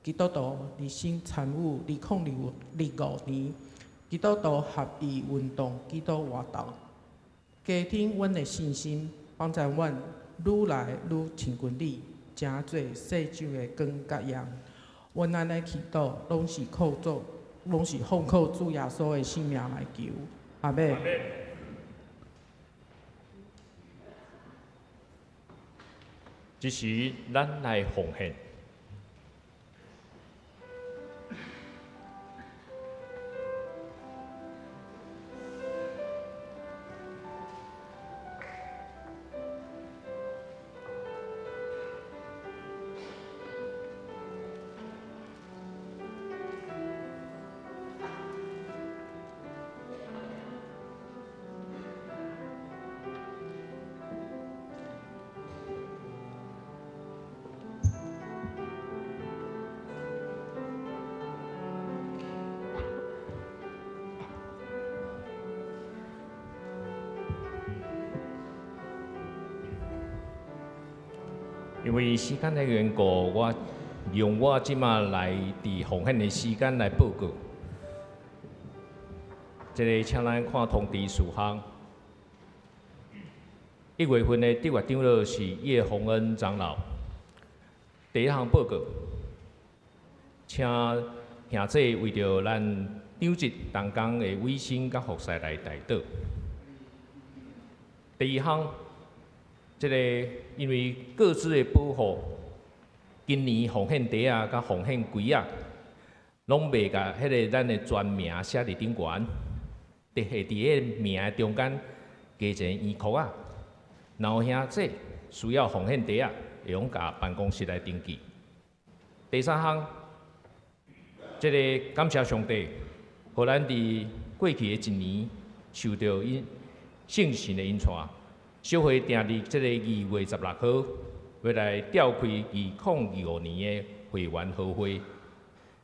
基督徒熱心參與2025年基督徒合一運動祈禱活動，加添阮的信心，幫助阮愈來愈親近你，成做世上的光佮鹽。阮按呢祈禱，攏是靠主，攏是奉靠主耶穌的聖名來求，阿們。這時，咱來奉獻。因為時間的緣故，我用我這馬來佇奉獻的時間來報告。這个請咱看通知事項。1月份的特別長老是葉宏恩長老。第一項報告，請兄姊為著咱長執同工的委身佮服侍來代禱。第二項，這个因為個資的保護，今年奉獻袋仔佮奉獻櫃仔，攏袂共彼个咱的專名寫佇頂懸，佇會佇彼个名的中間加一個圓箍仔。若有兄姊需要奉獻袋仔，會用共辦公室來登記。第三項，這个感謝上帝，予咱佇過去的一年受著𪜶聖神的引帶，小會訂佇這个2月16號，欲來召開2025年的會員和會，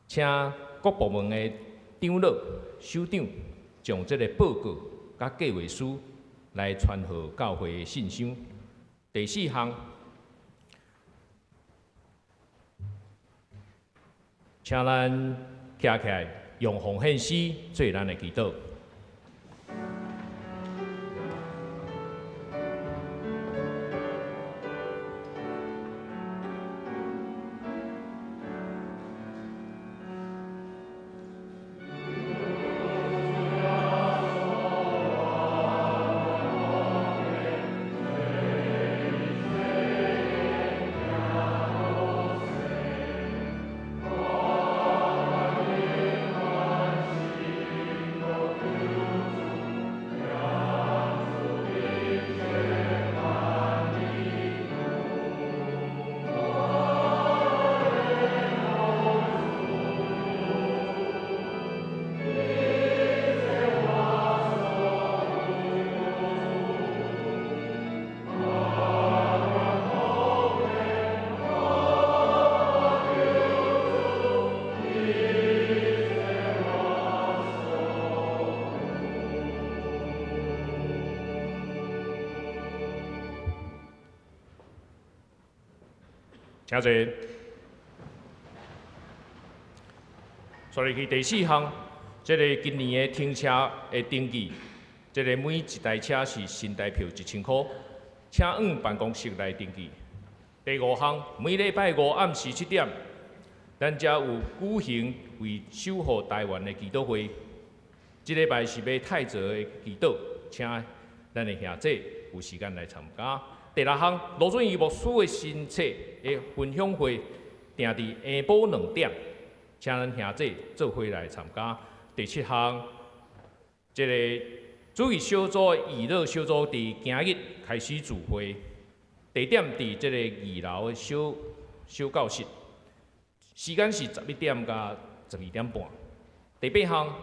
請各部門的長老、首長將這个報告佮計劃書來傳予教會的信箱。第四項，請咱徛起來，用奉獻詩做咱的祈禱。請坐。所以去第四項，這个今年的停車的登記，這个每一台車是新台票1000箍，請往辦公室來登記。第五項，每禮拜五暗時7點，咱遮有舉行為守護台灣的祈禱會。這禮拜是欲太澤的祈禱，請咱的兄姊有時間來參加。第六項，羅俊義牧師的新冊的分享會，定佇下晡2點，請咱兄姊做伙來參加。第七項，這个主日小組的娛樂小組佇今日開始聚會，地點佇這个2樓的小教室，時間是11點到12點半。第八項，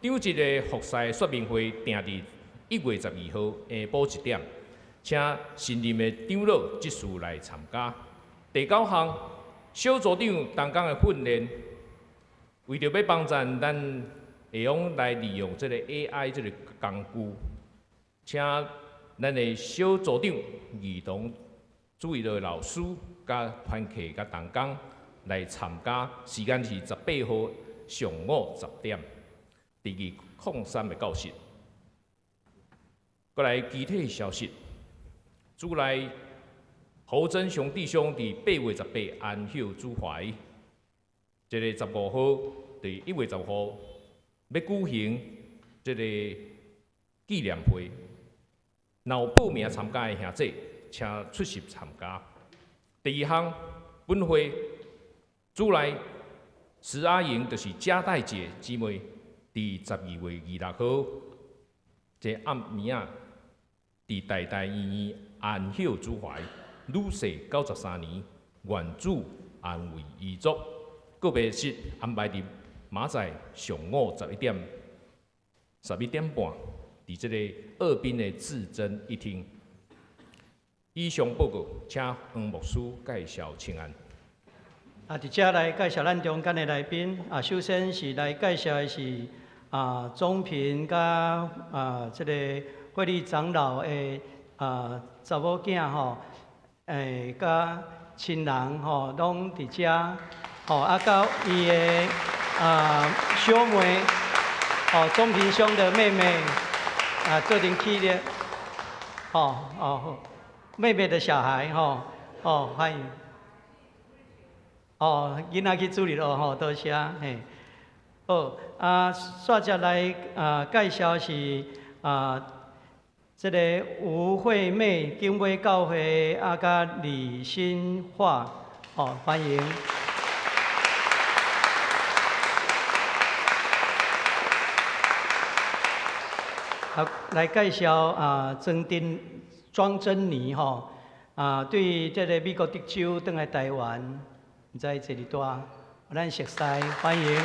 長執的服侍說明會定佇1月12號下晡1點。請新任的長老執事來參加。第九項，小組長同工的訓練，為著欲幫助咱會用來利用這个 AI 這个工具，請咱的小組長、兒童主日的老師、佮團契、佮同工來參加。時間是18號上午10點，佇203的教室。閣來其他消息。主內侯真雄弟兄佇8月18安息主懷，這个15號佇1月10號欲舉行這个紀念會，若有報名參加的兄姊，請出席參加。第二項，本會主內石阿瑩就是嘉代姐姊妹，佇12月26號，這暗暝仔，佇台大醫院安息主懷，女婿93年，願主安慰遺族。告別式安排佇明仔載上午11點、11點半，佇這个二濱的至真一廳。以上報告，請黃牧師介紹請安。佇遮來介紹咱中間的來賓。首先是來介紹的是鍾平佮這个惠利長老的查某囝吼，佮親人吼，攏佇遮，吼啊，佮伊的小妹，吼鍾平兄的妹妹啊，做陣起立，吼哦，妹妹的小孩吼，哦歡迎，哦囡仔去主日學吼，多謝嘿，好啊，煞接來啊介紹是啊。這个吳惠妹景尾教會啊，佮李新華，哦，歡迎。好，來介紹啊，莊珍妮吼，啊，對這个美國德州轉來台灣，毋知坐佇佗，咱熟似，歡迎。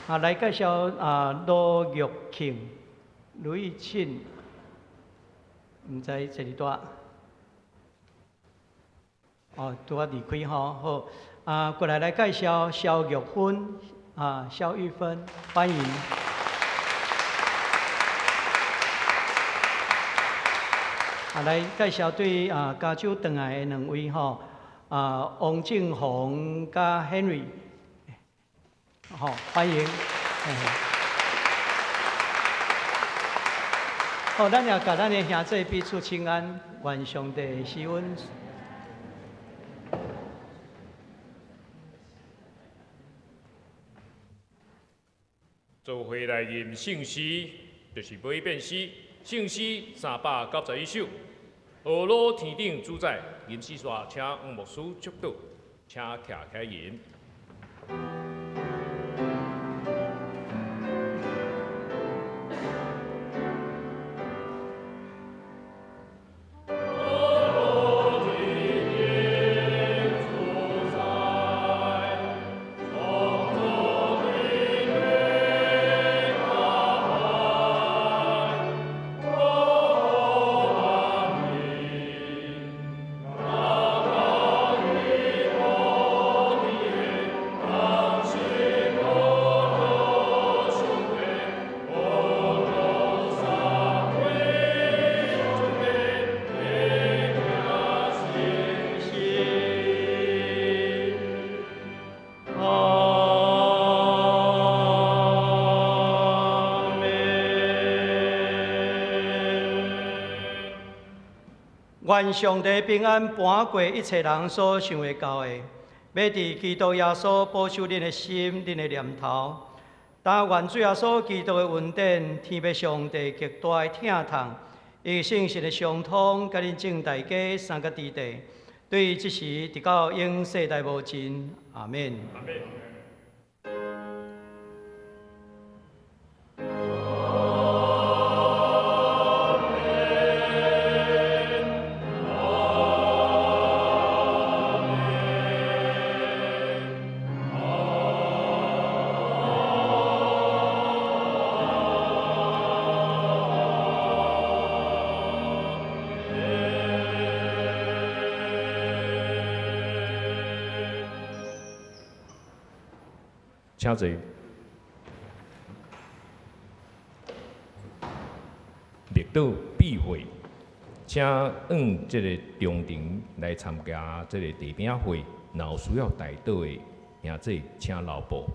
啊，來介紹啊，羅玉慶、盧玉慶，毋知坐佇佗，哦，拄仔離開吼，好。啊，過來來介紹蕭玉芬，啊，蕭玉芬，歡迎。啊，來介紹對啊加州轉來的兩位吼，啊，王正宏佮 Henry。好，歡迎。好，咱也共咱的兄弟彼此請安，願上帝賜恩。做伙來吟聖詩，就是每遍詩，聖詩391首。呵咾天頂主宰，吟詩煞請黃牧師祝禱，請徛起來吟。願上帝平安搬過一切人所想會到的，欲佇基督耶穌保守恁的心、恁的念頭。但願主耶穌基督的恩典、天父上帝極大的疼痛，伊聖神的相通，佮恁眾大家三個弟弟，對這時直到永世代無盡。阿們。阿們。請坐。默禱避會，請往這个中庭來參加這个地餅會，若有需要代禱的兄弟，請留步。